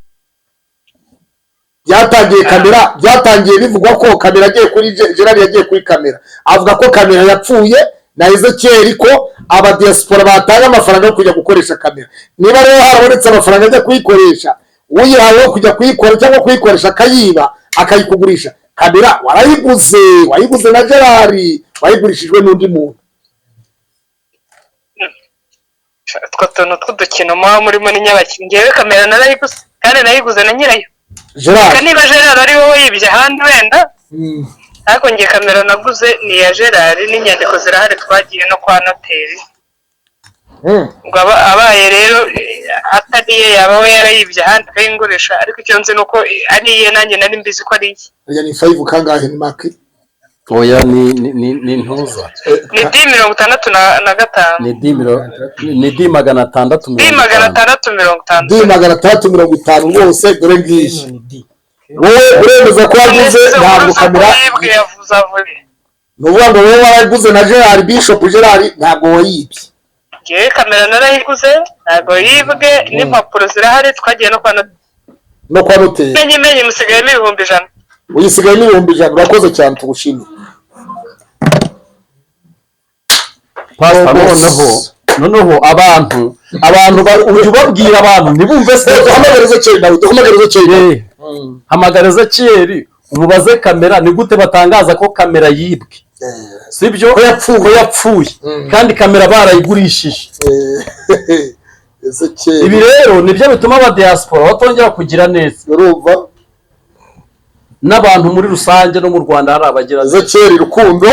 byatangiye, kamera byatangiye bivugwa ko kamera agiye kuri Gerard, yagiye kuri kamera avuga ko kamera yapfuye, na Ezekiel ko abadiaspora batanga amafaranga yo kujya gukoresha kamera. Niba rero harabonetse amafaranga ajya kuyikoresha, uyihawe kujya kuyikora cyangwa kuyikoresha akayiba akayikugurisha, kamera warayiguze, wayiguze na Gerard, wayigurishijwe n'undi muntu? Utwo tuntu tw'udukino muba murimo ni nyabaki. Ngewe kamera narayiguze kandi nayiguze na nyirayo. Gerard. Reka niba Gerard ari wowe yibye ahandi wenda, ariko nge kamera naguze ni iya Gerard n'inyandiko zirahari, twagiye no kwa noteri. Ngo abaye rero atari iye, yaba we yarayibye ahandi akayingurisha, ariko icyo nzi ni uko ari iye, nanjye nari mbizi ko ari iye. Harya ni 5 kangahe? Ni maki? Oya, ni ntuza. Ni D 65. Ni D 600 D mirongo magana itanu. atandatu mirongo itanu. D 650 rwose, dore ngiyi. Wowe uremeza ko waguze, ntabwo kamera yibwe, yavuze avuye. Ni ukuvuga ngo wowe warayiguze na Gerard, Bishop Gerard, ntabwo wayibye? Ngewe kamera narayiguze, ntabwo yibwe, n'impapuro zirahari, twagiye no kwa noteri. No kwa noteri. Menye menye musigayemo 100,000. Uyisigayemo 100,000. Urakoze cyane, tugushimiye. Pastor, noneho abantu ujya ubabwira abantu ntibumve se. Duhamagare Ezekiel nawe, duhamagare Ezekiel. Hamagara Ezekiel umubaze kamera ni gute batangaza ko kamera yibwe, sibyo? Ko yapfuye. Ko yapfuye kandi kamera barayigurishije. Ezekiel. Ibi rero nibyo bituma aba diaspora batongera kugira neza. Urumva? N'abantu muri rusange no mu Rwanda hari abagira neza. Ezekiel Rukundo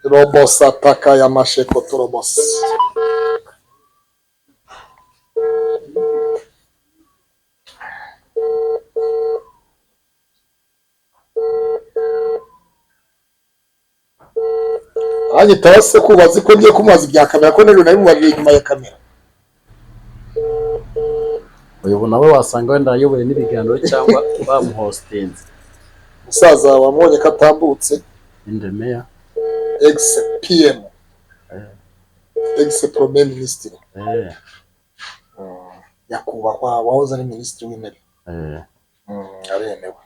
robosataka ya masheko torobos. Aranyitaba se kubazi ko ngiye kumubaza ibya kamera, ko n'ejo nabimubajije inyuma ya kamera. Uyu nawe wasanga wenda ayoboye n'ibiganiro cyangwa bamuhostinze. Umusaza wamubonye ko atambutse. Indemeya. Ex PM, ex premier ministre, nyakubahwa wahoze ari minisitiri w'intebe. Aremewe.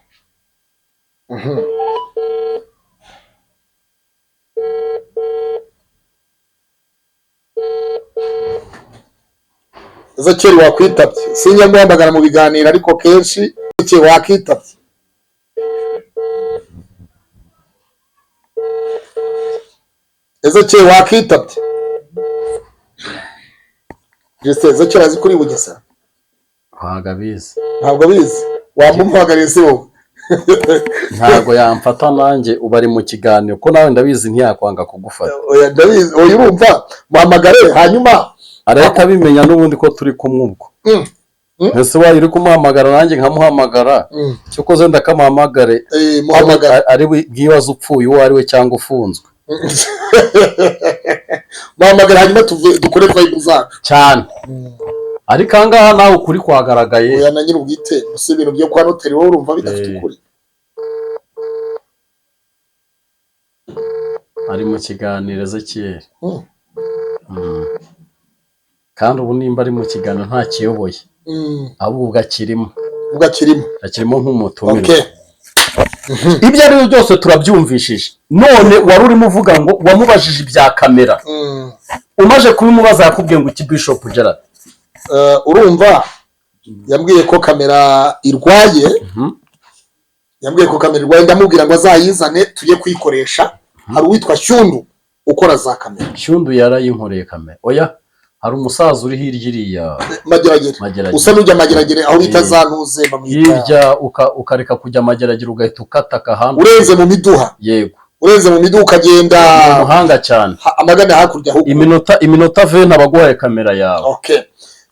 Ezekiel wakwitabye, sinjya muhamagara mu biganiro ariko kenshi. Ezekiel wakitabye. Ezekiel wakitabye. Justin, Ezekiel azi kuri Bugesera? Ntabwo abizi. Ntabwo abizi. Wamuhamagariye si wowe? Ntabwo yamfata nanjye uba ari mu kiganiro, ko nawe ndabizi ntiyakwanga kugufata. Oya, ndabizi. Oya, urumva muhamagare hanyuma arahita abimenya n'ubundi ko turi kumwe ubwo. Mbese wayo uri kumuhamagara nanjye nkamuhamagara, cyokoze ndakamuhamagare. Muhamagare. Ari bwibaze upfuye uwo ari we cyangwa ufunzwe. Muhamagare hanyuma dukore vibe zacu. Cyane. Ariko aha ngaha nawe ukuri kwagaragaye. Oya, na nyir'ubwite gusa ibintu byo kwa noteri wowe urumva bidafite ukuri. Ari mu kiganiro Ezekiel. Kandi ubu nimba ari mu kiganiro ntakiyoboye, ahubwo ubwo akirimo. Ubwo akirimo. Akirimo nk'umutumirwa. Ibyo ari byo byose turabyumvishije. None wari urimo uvuga ngo wamubajije ibya kamera, umaze kubimubaza yakubwiye ngo iki, Bishop Gerard? Urumva yambwiye ko kamera irwaye. Yambwiye ko kamera irwaye, ndamubwira ngo azayizane tujye kuyikoresha. Hari uwitwa Shyundu ukora za kamera. Shyundu yarayinkoreye kamera. Oya, hari umusaza uri hirya iriya Mageragere. Mageragere. Usa n'ujya Mageragere aho bita za ntuze bamwita. Hirya ukareka kujya Mageragere ugahita ukata akahanda. Urenze mu miduha. Yego. Urenze mu miduha ukagenda. Ni umuhanga cyane. Amagana hakurya aho. Iminota 20 abaguhaye kamera yawe. Okay.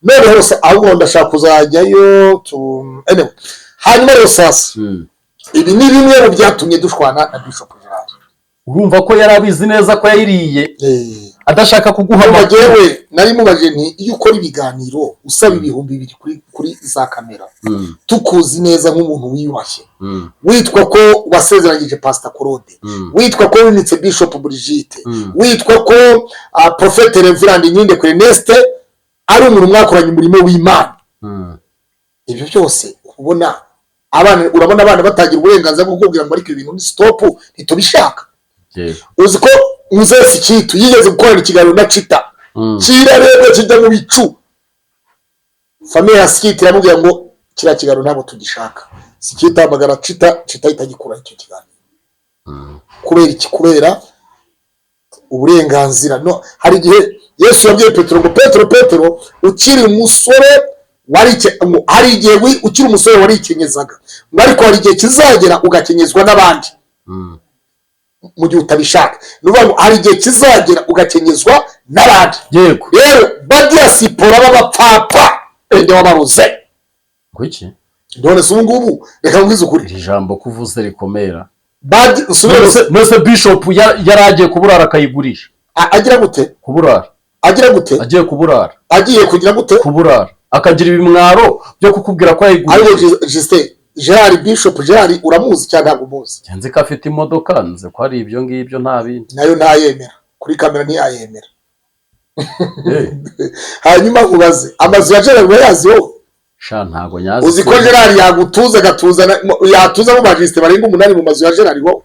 None hose ahubwo ndashaka kuzajyayo tu anyway. Hanyuma rero sasa ibi ni bimwe mu byatumye dushwana na Bishop Gerard. Urumva ko yari abizi neza ko yayiriye, adashaka kuguha Urumva amakuru. Jewe nari mubaje nti iyo ukora ibiganiro usaba 2000 kuri za kamera, tukuzi neza nk'umuntu wiyubashye, witwa ko wasezeranyije Pastor Claude, witwa ko wimitse Bishop Brigitte, witwa ko Prophet Reverend Nyinde Ernest ari umuntu mwakoranye umurimo w'Imana, ibyo byose ubona abana, urabona abana batagira uburenganzira bwo kukubwira ngo ariko ibintu ni stop, ntitubishaka. Uzi ko Muzesi Kitu yigeze gukorana ikiganiro na Chita, kirarebwa kijya mu bicu, famille ya Sikiti iramubwira ngo kiriya kiganiro ntabwo tugishaka. Sikiti ahamagara Chita, Chita ahita agikura icyo kiganiro. Kubera iki? Kubera uburenganzira. No, hari igihe Yesu yabwiye Petero ngo Petero, Petero, ukiri umusore hari igihe ukiri umusore warikenyeza, ngo ariko hari igihe kizagera ugakenyezwa n'abandi mu gihe utabishaka. Ni ukuvuga ngo hari igihe kizagera ugakenyezwa n'abandi. Yego. Rero badiyasipora b'abapfapfa ende wabaruze. Kuki? None se ubu ngubu reka nkubwize ukuri. Iri jambo kuvuze rikomera. None se Bishop yari agiye kuburara akayigurisha. Agira gute? Kuburara. Agira gute? Agiye kuburara. Agiye kugira gute? Kuburara. Akagira ibimwaro byo kukubwira ko yayigurishije. Ariko Justin, Gerard, Bishop Gerard uramuzi cyangwa ntabwo umuzi? Nzi ko afite imodoka, nzi ko ari ibyo ngibyo nta bindi. Nayo ntayemera. Kuri kamera ntiyayemera. Hanyuma ubaze amazu ya Gerard urayazi wowe? Sha ntago nyazi. Uzi ko Gerard yagutuza agatuza yatuza mu majiste barenga 8 mu mazu ya Gerard wowe?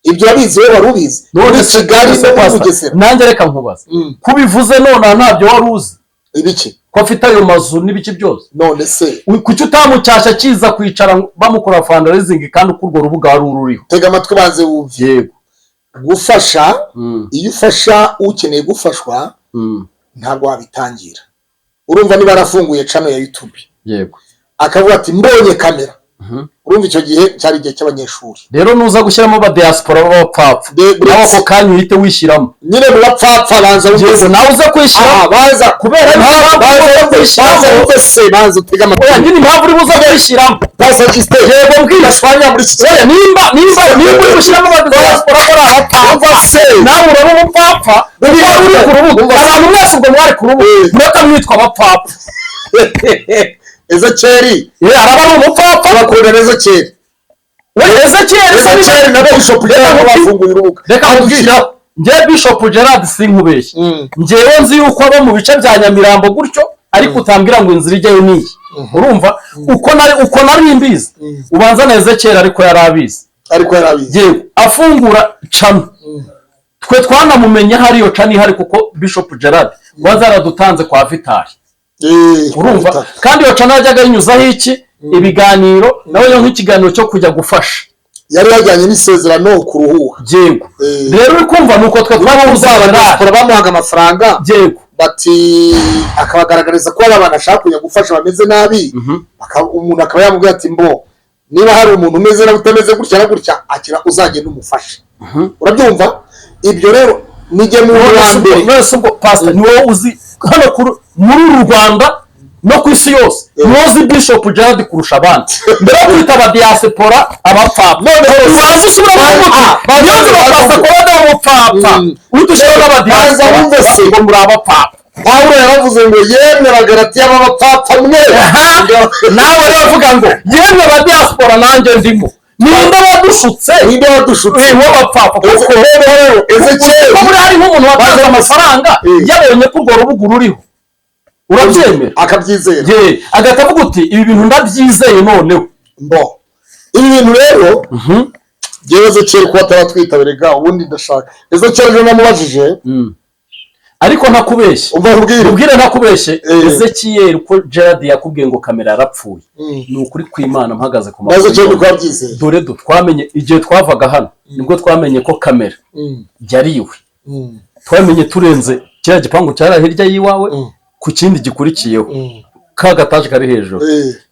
Ibyo urabizi wowe wari ubizi? None Kigali no mu Bugesera. Nanjye reka nkubaze. Kubivuze none ntabyo wari uzi? Ibiki? Ko afite ayo mazu n'ibiki byose. None se kuki utamucyashya kiza kwicara bamukora fundraising kandi uko urwo rubuga wari ururiho? Tega amatwi banze wumve. Yego. Gufasha, iyo ufasha ukeneye gufashwa ntabwo wabitangira. Urumva niba yarafunguye channel ya YouTube. Yego. Akavuga ati mbonye kamera. Urumva, icyo gihe cyari igihe cy'abanyeshuri. Rero nuza gushyiramo abadiaspora b'abapfapfa, nawe ako kanya uhite wishyiramo. Nyine mu bapfapfa, banza wumve. Yego, nawe uze kwishyiramo. Aha, baza Kubera Banza impamvu wumve, uza banza kwishyiramo. wumve se, banza utege Oya, amatwi. Nyine impamvu uri buze kwishyiramo. Pastor Justin. Yego, mbwira. Ndashwanya muri iki. Oya, nimba uri gushyiramo abadiaspora ko ari abapfapfa, Umva se. nawe uraba umupfapfa kuko wari uri ku rubuga. Umva se. Abantu mwese ubwo mwari ku rubuga, mureka mwitwa abapfapfa. Ezekeri. Araba ari umupfapfa. Bakunda Ezekeri. We Ezekiel se? Ezekeri na Bishop Gerard bafunguye urubuga. Reka nkubwire, njye Bishop Gerard sinkubeshye, njyewe nzi yuko aba mu bice bya Nyamirambo gutyo, ariko utambwira ngo inzira ijyayo niyi. Urumva, uko nari mbizi, ubanza na Ezekiel ariko yari abizi. Ariko yarabizi. Yewe, afungura channel, twe twanamumenye hariyo channel ihari, kuko Bishop Gerard waza yaradutanze kwa Vitali. Urumva, kandi iyo channel yajyaga yinyuzaho iki ibiganiro, nawe yo nk'ikiganiro cyo kujya gufasha. Yari yajyanye n'isezerano ku ruhuha. Yego. Rero uri kumva, nuko twe twaba Diaspora Gerard. bamuhaga amafaranga, bati akabagaragariza ko hari abantu ashaka kujya gufasha bameze nabi. Umuntu akaba yamubwira ati: "Mbo niba hari umuntu umeze nabi, utameze gutya na gutya, akira uzagenda umufashe." Urabyumva, ibyo rero nijye mu wa mbere. None se ubwo, pastor, ni wowe uzi hano muri uru Rwanda no ku isi yose, ni wowe uzi Bishop Gerard kurusha abandi, mbere yo kwita abadiaspora abapfapfa? Noneho Ubanza usubira mu mutwe. Banza Niyo nzira. banza Pastor Claude w'umupfapfa, uhita ushyiraho n'abadiaspora Banza wumve se. ngo muri abapfapfa. Pawulo yaravuze ngo: "Yemwe Abagalatiya b'abapfapfa mwe." Nawe rero avuga ngo: "Yemwe abadiaspora, nanjye ndimo, ninde wadushutse?" Ninde wadushutse? W'abapfapfa kuko Noneho rero Ezekiyeli kuko buriya hari nk'umuntu watanze amafaranga, yabonye ko urwo rubuga ruriho, urabyemera? Akabyizera. Ye, agahita avuga uti: "Ibi bintu ndabyizeye noneho." Mbo ibi bintu rero, njyewe Ezekiyeli kuba ataratwitabira, ubundi ndashaka Ezekiyeli ejo namubajije. Ariko ntakubeshye. Umva nkubwire. Ubwire, ntakubeshye. Ezekiel, ko Gerard yakubwiye ngo kamera yarapfuye, ni ukuri kw'Imana mpagaze ku Na Ezekiyeli maguru. niko yabyizeye. Dore do twamenye igihe twavaga hano, nibwo twamenye ko kamera yariwe. Twamenye turenze kiriya gipangu cyari hirya y'iwawe, ku kindi gikurikiyeho, ka gataje kari hejuru,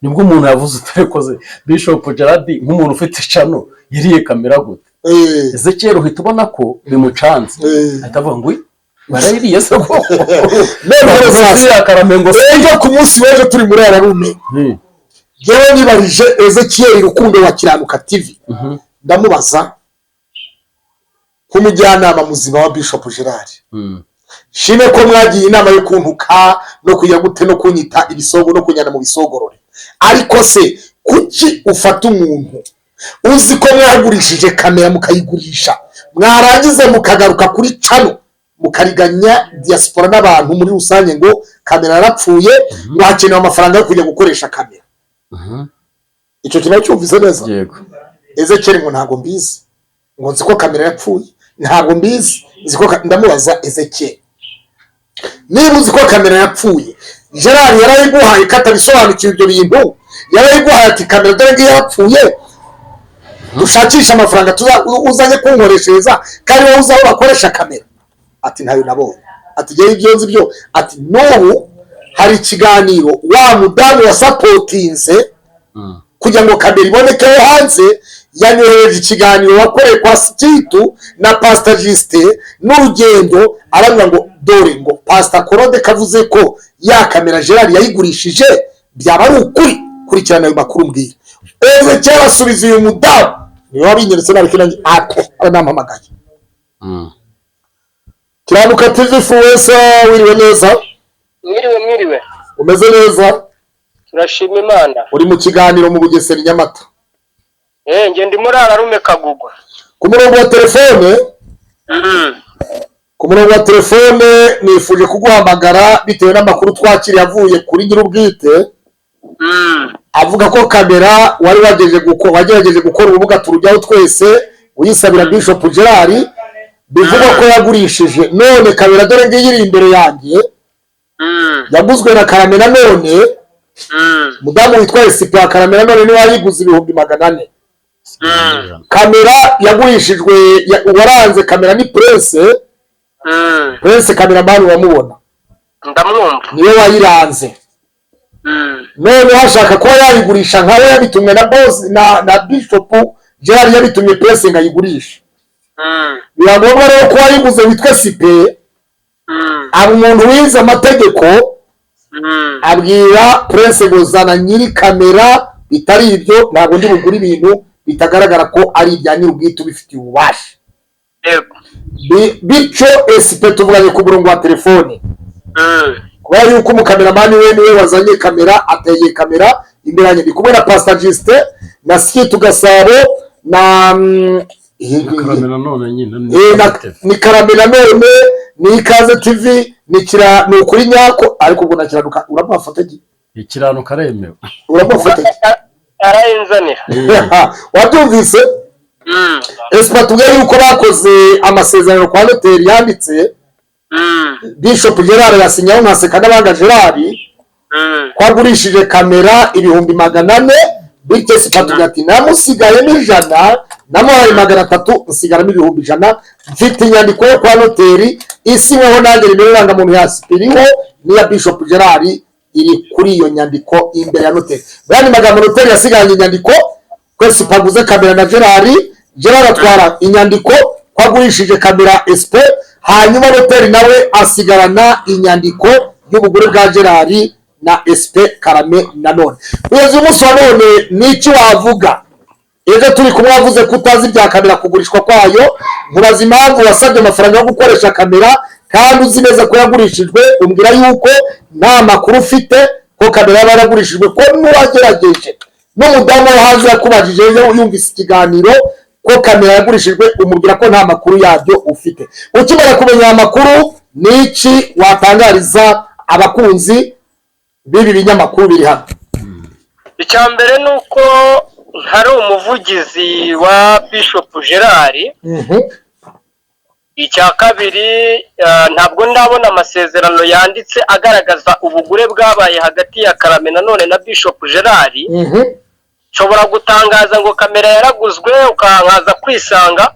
nibwo umuntu yavuze utarikoze: "Bishop Gerard nk'umuntu ufite channel yiriye kamera gute?" Ezekiel uhita ubona ko bimucanze, ahita avuga ngo: "Ui, barayiriye se koko?" Noneho sasa, Ziriya karame ngo ejo ku munsi w'ejo turi muri Ararume, njyewe nibarije Ezekiyeli Rukundo wa Kiranuka TV, ndamubaza nk'umujyanama muzima wa Bishop Gerard: "Shime ko mwagiye inama yo kuntuka no kujya gute no kunyita ibisogo no kunyana mu bisogorore, ariko se kuki ufata umuntu uzi ko mwagurishije kamera, mukayigurisha, mwarangiza mukagaruka kuri channel mukariganya diaspora n'abantu muri rusange ngo kamera yarapfuye, ngo hakenewe amafaranga yo kujya gukoresha kamera?" Icyo kintu cyumvise neza? Yego. Ezekiel ngo: "Ntabwo mbizi," ngo: "Nzi ko kamera yapfuye, ntabwo mbizi, nzi ko Ndamubaza: "Ezekiel, niba uzi ko kamera yapfuye, Gerard yarayiguhaye ko atabisobanukiwe ibyo bintu, yarayiguhaye ati: 'Kamera dore ngiyo yarapfuye, dushakishe amafaranga uzanye kunkoreshereza,' kandi wowe uzi aho bakoresha kamera?" Ati: "Ntayo nabonye." Ati: "Ngewe ibyo nzi byo," ati, "n'ubu hari ikiganiro wa mudamu wasupportinze kugira ngo kamera ibonekeho hanze, yanyohereje ikiganiro wakoreye kwa Sikitu na Pastor Justin n'urugendo, arambwira ngo: 'Dore ngo Pastor Claude kavuze ko ya kamera Gerard yayigurishije, byaba ari ukuri? Kurikirana ayo makuru mbwira.'" Ezekiel asubiza uyu mudamu, niwe wabinyeretse, nareke nanjye ako aranampamagaye. Kiranuka TV fuwesa, wiriwe neza? Mwiriwe, mwiriwe. Umeze neza? Turashima Imana. Uri mu kiganiro mu Bugesera i Nyamata. Njye ndi muri Ararume Kagugwa. Ku murongo wa telefone, ku murongo wa telefone nifuje kuguhamagara bitewe n'amakuru twakiriye avuye kuri nyir'ubwite, avuga ko kamera wari wagerageje gukora urubuga turujyaho twese uyisabira Bishop Gerard, bivugwa ko yagurishije. None kamera dore ngiyi iri imbere yanjye, yaguzwe na Karame none, umudamu witwa Esipe wa Karame none niwe wayiguze 400,000. Kamera yagurishijwe, uwaranze kamera ni Prince. Prince cameraman, uramubona? Ndamwumva. Niwe wayiranze. Noneho ashaka kuba yayigurisha nkawe yabitumwe na boss na Bishop Gerard, yabitumye Prince ngo ayigurishe. Biba ngombwa rero ko wayiguze witwa Sipe, aba umuntu wize amategeko, abwira Prince ngo zana nyiri kamera, bitari ibyo ntabwo ndi bugure ibintu bitagaragara ko ari ibya nyir'ubwite ubifitiye ububasha. Bityo Esipe tuvuganye ku murongo wa telefone, kubera yuko umukameramani we niwe wazanye kamera, ateye kamera imbere yanjye, ndi kumwe na Pastor Justin na Sikitu Gasabo na Karame nanone nyine ni ni Karame nanone, ni Ikaze TV, ni kira, ni ukuri nyako. Ariko ubwo na Kiranuka uramuha foto ki? Ikirano karemewe. Uramuha foto ki? Arayinzanira. Wabyumvise? Esipa tubwiye yuko bakoze amasezerano kwa noteri yanditse, Bishop Gerard yasinyaho nka Sekanabanga Gerard ko agurishije kamera 400,000. Bityo Esipa tubwira ati namusigayemo 100, namuhaye 300, nsigaramo 100,000. Mfite inyandiko yo kwa noteri isinyweho nanjye, nimero irangamuntu ya Sipa iriho n'iya Bishop Gerard iri kuri iyo nyandiko imbere ya noteri. Mu yandi magambo, noteri yasigaranye inyandiko ko Esipa aguze kamera na Gerard, Gerard atwara inyandiko ko agurishije kamera Esipe, hanyuma noteri nawe asigarana inyandiko y'ubugure bwa Gerard na Esipe Karame nanone. Kugeza uyu munsi wa none, ni iki wavuga? Ejo turi kumwe wavuze ko utazi ibya kamera kugurishwa kwayo, nkubaza impamvu wasabye amafaranga yo gukoresha kamera kandi uzi neza ko yagurishijwe, umbwira yuko nta makuru ufite ko kamera yaba yaragurishijwe, ko n'uwagerageje n'umudamu wo hanze yakubajije ejo yumvise ikiganiro ko kamera yagurishijwe, umubwira ko nta makuru yabyo ufite. Ukimara kumenya aya makuru, ni iki watangariza abakunzi b'ibi binyamakuru biri hano? Icya mbere ni uko ntari umuvugizi wa Bishop Gerard. Icya kabiri, ntabwo ndabona amasezerano yanditse agaragaza ubugure bwabaye hagati ya Karame nanone na Bishop Gerard. Nshobora gutangaza ngo kamera yaraguzwe, ukankaza kwisanga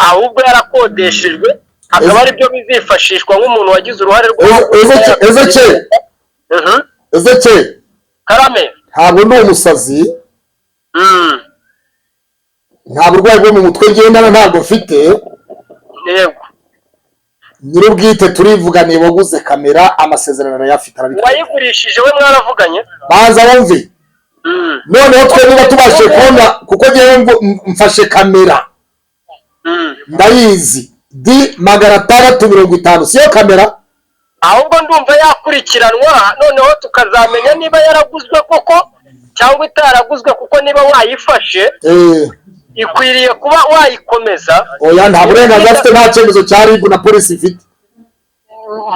ahubwo yarakodeshejwe, akaba aribyo bizifashishwa nk'umuntu wagize uruhare rwo Ezekiel. Ezekiel. Karame. Ntabwo ndi umusazi, nta burwayi bwo mu mutwe ngendana, ntabwo mfite. Yego. Nyir'ubwite turivuganiye, waguze kamera amasezerano arayafite, arabikora. Uwayigurishije we mwaravuganye? Baza wumve. Noneho twe niba tubashije kubona, kuko ngewe mfashe kamera, ndayizi, di 650, siyo kamera? Ahubwo ndumva yakurikiranwa, noneho tukazamenya niba yaraguzwe koko cyangwa itaraguzwe, kuko niba wayifashe ikwiriye kuba wayikomeza. Oya, nta burenganzira afite, nta cyemezo cya RIB na polisi ifite.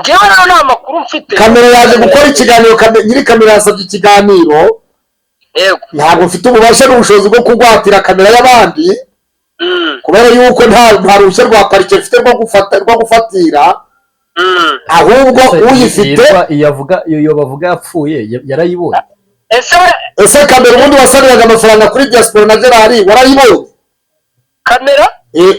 Njyewe rero nta makuru mfite. Kamera yaje gukora ikiganiro, nyiri kamera yasabye ikiganiro. Yego. Ntabwo mfite ububasha n'ubushobozi bwo kugwatira kamera y'abandi, kubera yuko nta ruhushya rwa parike mfite rwo gufatira, ahubwo uyifite. Iyo bavuga yapfuye yarayibonye. Ese we Ese kamera ubundi wasabiraga amafaranga kuri diaspora na Gerard warayibonye? Kamera?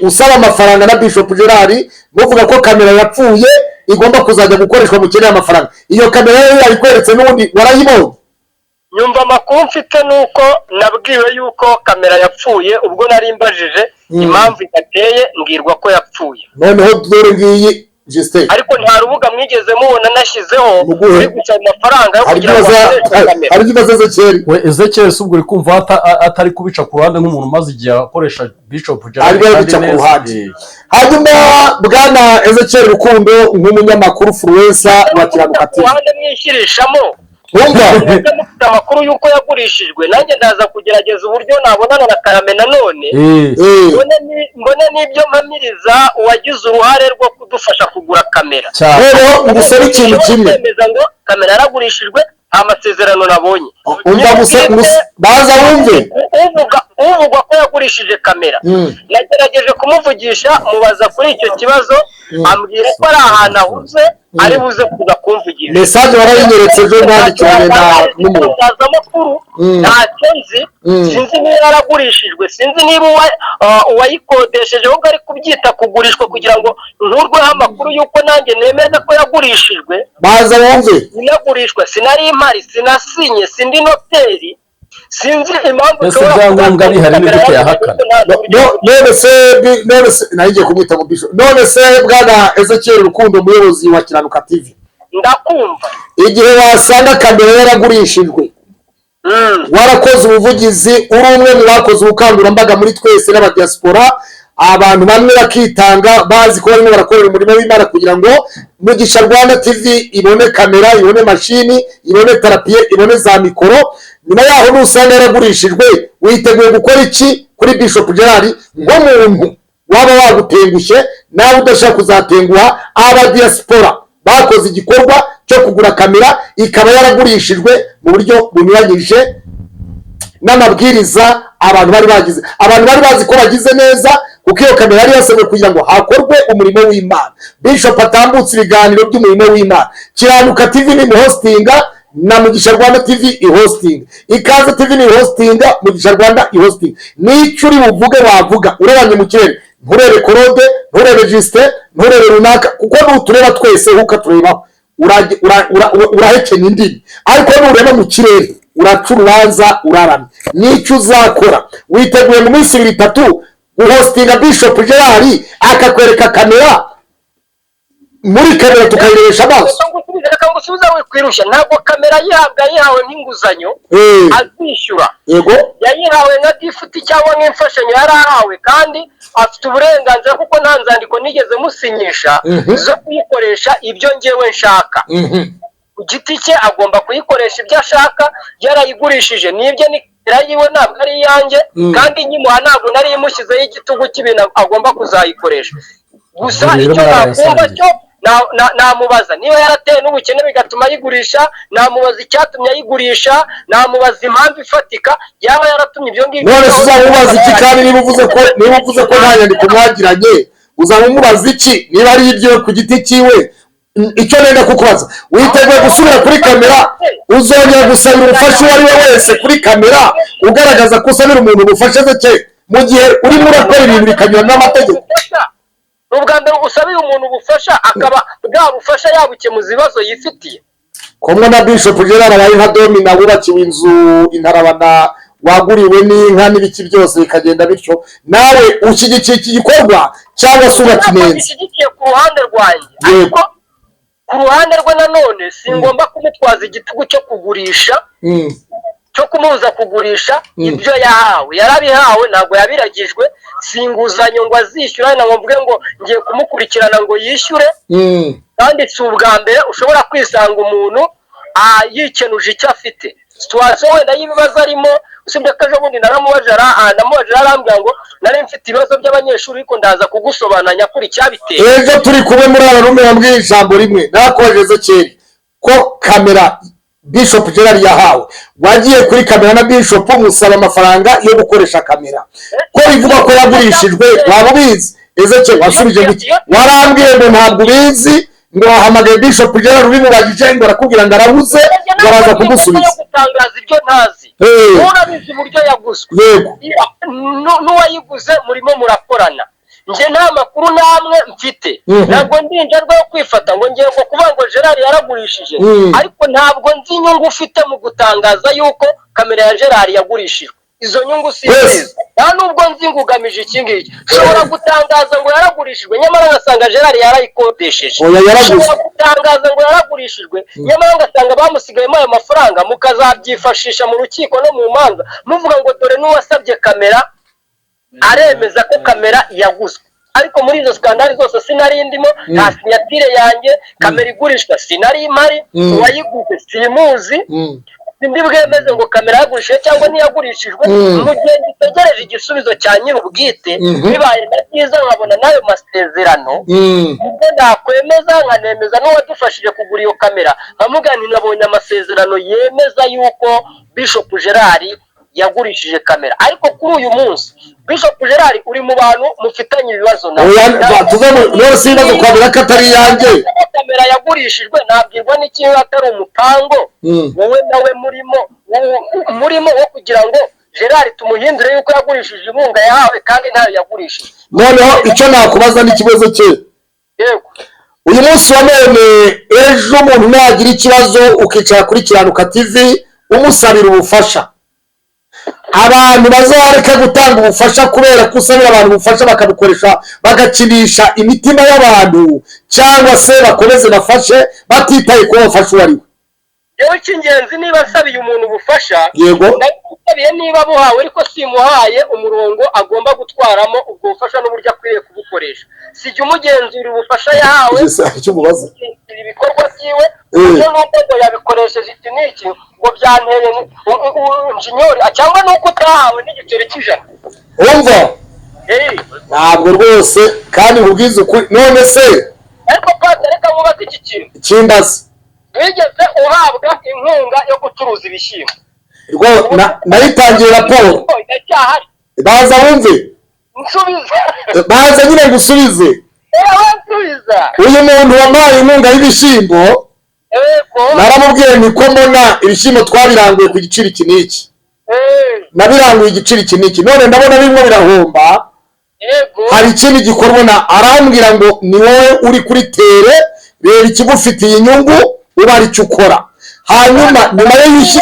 Usaba amafaranga na Bishop Gerard, muvuga ko kamera yapfuye igomba kuzajya gukoreshwa mu keneye amafaranga, iyo kamera yo yayikweretse n'ubundi warayibonye? Nyumva, amakuru mfite ni uko nabwiwe yuko kamera yapfuye, ubwo nari mbajije impamvu idateye, mbwirwa ko yapfuye. Noneho dore ngiyi, Justin. Ariko nta rubuga mwigeze mubona nashyizeho Muguhe. uri gusaba amafaranga yo Hari kugira ngo bakoreshe kamera. Hari ibyo ubaza Ezekiel. We Ezekiel, si ubwo uri kumva atari kubica ku ruhande nk'umuntu umaze igihe akoresha Bishop Gerard Arimo kandi guca ku neza? ruhande. Hanyuma bwana Ezekiel Rukundo, nk'umunyamakuru influencer wa Kiranuka Ku TV, ruhande mwishyirishamo. Wumva. Mwebwe mufite amakuru y'uko yagurishijwe, nanjye ndaza kugerageza uburyo nabonana na Karame nanone, mbone n'ibyo mpamiriza uwagize uruhare rwo kudufasha kugura kamera. Cyane. Noneho ngusabe ikintu kimwe. Kwemeza ngo kamera yaragurishijwe, nta masezerano nabonye. Umva gusa, baza wumve. Uvugwa ko yagurishije kamera, nagerageje kumuvugisha, mubaza kuri icyo kibazo, ambwira ko ari ahantu ahuze. Ari buze kuza kumvugisha. Message warayinyeretse ejo, mwandikiranye na n'umuntu. Itangazamakuru ntacyo nzi. Sinzi niba yaragurishijwe, sinzi niba uwayikodesheje ahubwo ari kubyita kugurishwa kugira ngo nkurweho amakuru y'uko nanjye nemeza ko yagurishijwe. Baza wumve. Inagurishwa sinari impari, sinasinye, sindi noteri, sinzi impamvu. Ese ushobora ibyangombwa kuba bihari ni gute yahakana? None se nari ngiye kumwita ngo bishop. None se bwana Ezekiel Rukundo, umuyobozi wa Kiranuka TV, Ndakumva. igihe wasanga kamera yaragurishijwe, warakoze ubuvugizi, uri umwe mu bakoze ubukangurambaga muri twese n'abadiaspora, abantu bamwe bakitanga bazi ko barimo barakorera umurimo w'Imana kugira ngo Mugisha Rwanda TV ibone kamera, ibone mashini, ibone trépied, ibone za mikoro, nyuma yaho nusanga yaragurishijwe, witeguye gukora iki kuri Bishop Gerard nk'umuntu waba wagutengushye nawe udashaka kuzatenguha abadiaspora bakoze igikorwa cyo kugura kamera ikaba yaragurishijwe mu buryo bunyuranyije n'amabwiriza abantu bari bagize, abantu bari bazi ko bagize neza, kuko iyo kamera yari yasabwe kugira ngo hakorwe umurimo w'Imana, Bishop atambutse ibiganiro by'umurimo w'Imana, Kiranuka TV ni hostinga na Mugisha Rwanda TV ihostinga, Ikaze TV ni hostinga, Mugisha Rwanda ihostinga. N'icyo uri buvuge wavuga urebanye mu kirere, nturebe Claude, nturebe Justin, nturebe runaka, kuko nutureba twese ukaturebaho urahekenya indimi, ariko nureba mu kirere uraca urubanza uraramye. N'icyo uzakora, witeguye mu minsi 2, 3 guhostinga Bishop Gerard akakwereka kamera, muri kamera tukayirebesha amaso? Reka ngusubize wikwirushya. Ntabwo kamera yihabwa, yayihawe nk'inguzanyo azishyura. Yayihawe nka gift cyangwa nk'imfashanyo yari ahawe, kandi afite uburenganzira kuko nta nzandiko nigeze musinyisha zo kuyikoresha ibyo ngewe nshaka. Ku giti cye agomba kuyikoresha ibyo ashaka. Yarayigurishije nibyo, ni yiwe, ntabwo ari iyanjye. Kandi nyimuha ntabwo nari imushyizeho igitugu cy'ibintu agomba kuzayikoresha gusa. Ubwo rero Icyo nakumva mwarayasangiye. cyo namubaza niba yaratewe n'ubukene bigatuma ayigurisha, namubaza icyatumye ayigurisha, namubaza impamvu ifatika yaba yaratumye ibyo ngibyo. None se uzamubaza iki kandi niba uvuze ko nta nyandiko mwagiranye, uzaba umubaza iki niba ari ibyo ku giti cyiwe? Icyo nenda kukubaza, witeguye gusubira kuri kamera, uzongera gusabira ubufasha uwo ari we wese kuri kamera, ugaragaza ko usabira umuntu ubufasha ze mu gihe urimo urakora ibintu bikanyura n'amategeko? Ni ubwa mbere usabiye umuntu ubufasha, akaba bwa bufasha yabukemuza ibibazo yifitiye? Kumwe na Bishop Gerard abaye nka domina wubakiwe inzu intarabana, waguriwe n'inka n'ibiki byose bikagenda bityo, nawe ushyigikiye iki gikorwa cyangwa se Ntabwo urakinenze? gishyigikiye ku ruhande rwanjye, ariko ku ruhande rwe nanone singomba kumutwaza igitugu cyo kugurisha, cyo kumubuza kugurisha ibyo yahawe. Yarabihawe, ntabwo yabiragijwe, si inguzanyo ngo azishyura, ngo mvuge ngo ngiye kumukurikirana ngo yishyure. Kandi si ubwa mbere ushobora kwisanga umuntu yikenuje icyo afite, situation wenda y'ibibazo arimo. Usibye ko ejo bundi naramubaje, namubajije arambwira ngo nari mfite ibibazo by'abanyeshuri, ariko ndaza kugusobanura nyakuri icyabiteye. Ejo turi kumwe muri ararume yambwiye ijambo rimwe nakojeje kera ko kamera Bishop Gerard yahawe, wagiye kuri kamera na Bishop musaba amafaranga yo gukoresha kamera, ko bivuga ko yagurishijwe, waba ubizi Ezekiel? Wasubije ngo iki? Warambwiye ngo ntabwo ubizi, ngo wahamagaye Bishop Gerard ubimubajije, ngo arakubwira ngo arabuze, ngo araza kugusubiza. Yo gutangaza ibyo ntazi. Urabizi uburyo yaguzwe. N'uwayiguze murimo murakorana, njye nta makuru n'amwe mfite. Ntabwo ndi injangwe yo kwifata ngo ngiye ngo kuvuga ngo Gerard yaragurishije, ariko ntabwo nzi inyungu ufite mu gutangaza yuko kamera ya Gerard yagurishijwe. Izo nyungu si nziza, nta nubwo nzi ngo ugamije iki ngiki. Ushobora gutangaza ngo yaragurishijwe, nyamara ngasanga Gerard yarayikodesheje. Oya, yaraguzwe. Ushobora gutangaza ngo yaragurishijwe, nyamara ngasanga bamusigayemo ayo mafaranga, mukazabyifashisha mu rukiko no mu manza muvuga ngo dore n'uwasabye kamera aremeza ko kamera yaguzwe. Ariko muri izo scandale zose sinari ndimo, nta signature yanjye. Kamera igurishwa sinari mpari, uwayiguze simuzi. Sindi bwemeze ngo kamera yagurishijwe cyangwa ntiyagurishijwe mu gihe gitegereje igisubizo cya nyir'ubwite. Bibaye na byiza nkabona n'ayo masezerano, nibwo nakwemeza, nkanemeza n'uwadufashije kugura iyo kamera, nkamubwira nti nabonye amasezerano yemeza yuko Bishop Gerard yagurishije kamera. Ariko kuri uyu munsi Bishop Gerard uri mu bantu mufitanye ibibazo nawe. Oya, tuve mu none si ibibazo kwabira ko atari iyanjye. Kamera yagurishijwe nabwirwa n'ikintu atari umupango wowe nawe murimo murimo wo kugira ngo Gerard tumuhindure yuko yagurishije inkunga yahawe kandi ntayo yagurishije. Noneho icyo nakubaza n'ikibazo cye. Yego. Uyu munsi wa none ejo umuntu nagira ikibazo ukicara kuri Kiranuka TV umusabira ubufasha, abantu bazareka gutanga ubufasha kubera ko usabira abantu ubufasha bakabukoresha bagakinisha imitima y'abantu, cyangwa se bakomeze bafashe batitaye kuba bafasha uwo ari we? Yewe, icy'ingenzi niba nsabiye umuntu ubufasha, Yego. ndabisabiye niba buhawe, ariko simuhaye umurongo agomba gutwaramo ubwo bufasha n'uburyo akwiriye kubukoresha. Sijya umugenzura ubufasha yahawe, Icyo umubaza. umugenzura ibikorwa byiwe, uburyo n'uko ngo yabikoresheje iki n'iki, ngo byanteye injinyori cyangwa n'uko utahawe n'igiceri cy'ijana. Wumva? Ntabwo rwose, kandi nkubwize ukuri, none se Ariko pastor, reka nkubaze iki kintu. Ikimbaza. Wigeze uhabwa inkunga yo gucuruza ibishyimbo? Nayitangiye raporo. Iracyahari? Baza wumve. Nsubiza. Baza nyine ngusubize. Ewe, nsubiza. Uyu muntu wampaye inkunga y'ibishyimbo, naramubwiye ni ko mbona ibishyimbo twabiranguye ku giciro iki n'iki, nabiranguye igiciro iki n'iki, none ndabona birimo birahomba, hari ikindi gikorwa na arambwira ngo ni wowe uri kuri terrain, reba ikigufitiye inyungu uba aricyo ukora. Hanyuma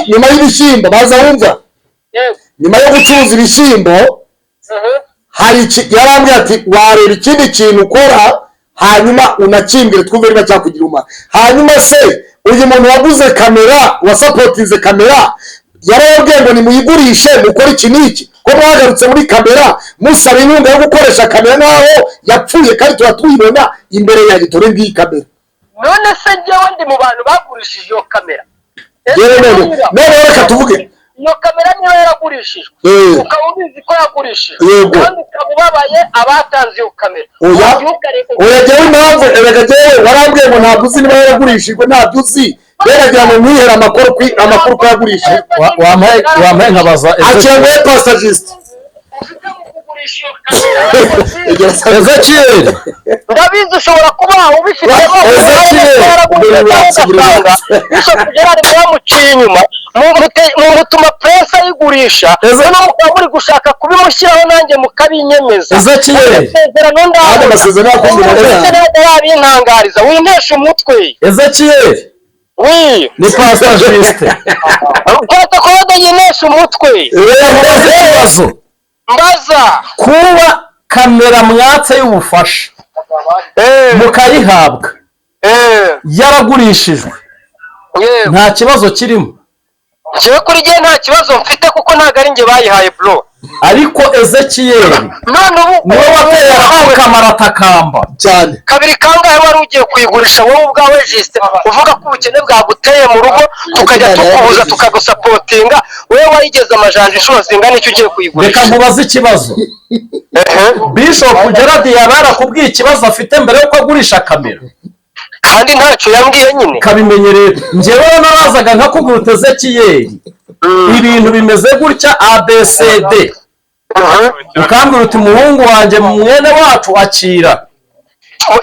nyuma y'ibishyimbo, baza wumva, nyuma yo gucuruza ibishyimbo, hari iki yarambwiye ati wareba ikindi kintu ukora, hanyuma unakimbwire twumve niba cyakugira umumaro. Hanyuma se uyu muntu waguze kamera, wasapotinze kamera, yarababwiye ngo nimuyigurishe mukore iki n'iki? Ko mwagarutse muri kamera musaba inkunga yo gukoresha kamera nk'aho yapfuye, kandi tuba tuyibona imbere yanjye, dore ngiyi kamera. None se njyewe ndi mu bantu bagurishije iyo kamera? Yewe, none reka tuvuge. Iyo kamera niba yaragurishijwe, ukaba ubizi ko yagurishijwe, kandi ukaba ubabaye abatanze iyo kamera, Oya. wagiye ukareka. Oya, jyewe impamvu erega jyewe warambwiye ngo ntabwo uzi niba yaragurishijwe, ntabyo uzi, rero ngo mwihere amakuru ko yagurishijwe. Wampaye nkabaza Akira ngo pastor Justin. Ufite mu kugurisha iyo kamera. Ezekiel. Ndabizi ushobora kuba ubifitemo Ezekiel. ugasanga Bishop Gerard mwamuciye inyuma mutuma press ayigurisha, noneho mukaba muri gushaka kubimushyiraho nanjye mukabinyemeza. Ezekiel. Amasezerano Kandi ndabona amasezerano yakozwe na ndetse ntabwo arabintangariza, wintesha umutwe. Ezekiel. Wi. Ni pastor Justin. Pastor Claude yinesha umutwe. Mubaze ikibazo. Mbaza. Kuba kamera mwatse y'ubufasha mukayihabwa yaragurishijwe, nta kibazo kirimo? Njyewe kuri njye nta kibazo mfite kuko ntabwo ari njye bayihaye, bro. Ariko Ezekiel None ubu niwe wateye arapfukama aratakamba. Cyane. Kabiri kangahe wari ugiye kuyigurisha wowe ubwawe, Justin, uvuga ko ubukene bwaguteye mu rugo, tukajya tukubuza tukagusapotinga, wowe wayigeze amajanja inshuro zingana icyo ugiye kuyigurisha? Reka nkubaze ikibazo. Bishop Gerard yaba yarakubwiye ikibazo afite mbere yuko agurisha kamera? Kandi ntacyo yambwiye nyine. Kabimenye rero, njyewe narazaga nkakubwira uti Ezekiel, ibintu bimeze gutya ABCD, ukambwira uti muhungu wanjye, mwene wacu, akira.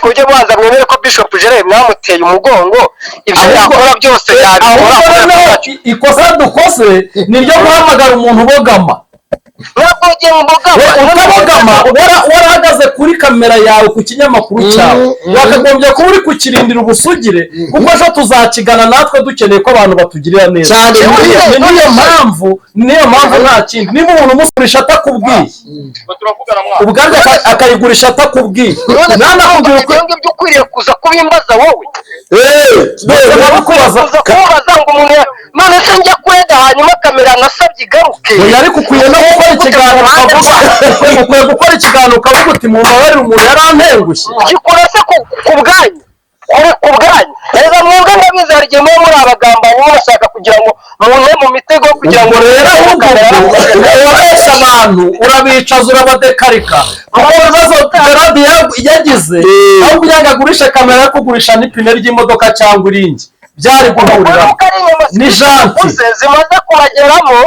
Ujye mubanza mwemere ko Bishop Gerard mwamuteye umugongo, ibyo yakora byose yabikora. Ahubwo noneho ikosa dukoze ni iryo guhamagara umuntu ubogama. Ntabwo ugiye mu mbogama. We utabogama, warahagaze kuri kamera yawe ku kinyamakuru cyawe, wakagombye kuba uri kukirindira ubusugire, kuko ejo tuzakigana natwe dukeneye ko abantu batugirira neza. Cyane. Niyo mpamvu nta kindi, niba umuntu umugurisha atakubwiye, ubwabyo akayigurisha atakubwiye, None nanakubwira uko ibyo ngibyo ukwiriye kuza kubimbaza wowe. Nkabakubaza. Kuza kumbaza ngo umuntu none se njya kurega hanyuma kamera nasabye igaruke? Oya, ariko ukwiye no gukora ikiganiro ukavuga, ukwiye gukora ikiganiro ukavuga uti mumbabarire, umuntu yarantengushye. Gikora se ku bwanyu, kure ku bwanyu. Reza mwebwe ndabizi, hari igihe muba muri abagambanyi muba kugira ngo munte mu mitego kugira ngo Ubwo rero ahubwo urabeshya abantu, urabicaza, urabadekarika, kuko ibibazo Gerard yagize, aho kugira ngo agurishe kamera yo kugurisha n'ipine ry'imodoka cyangwa iringi byari guhurira Nuko ari inyama ni janti. zikuze zimaze kubageramo.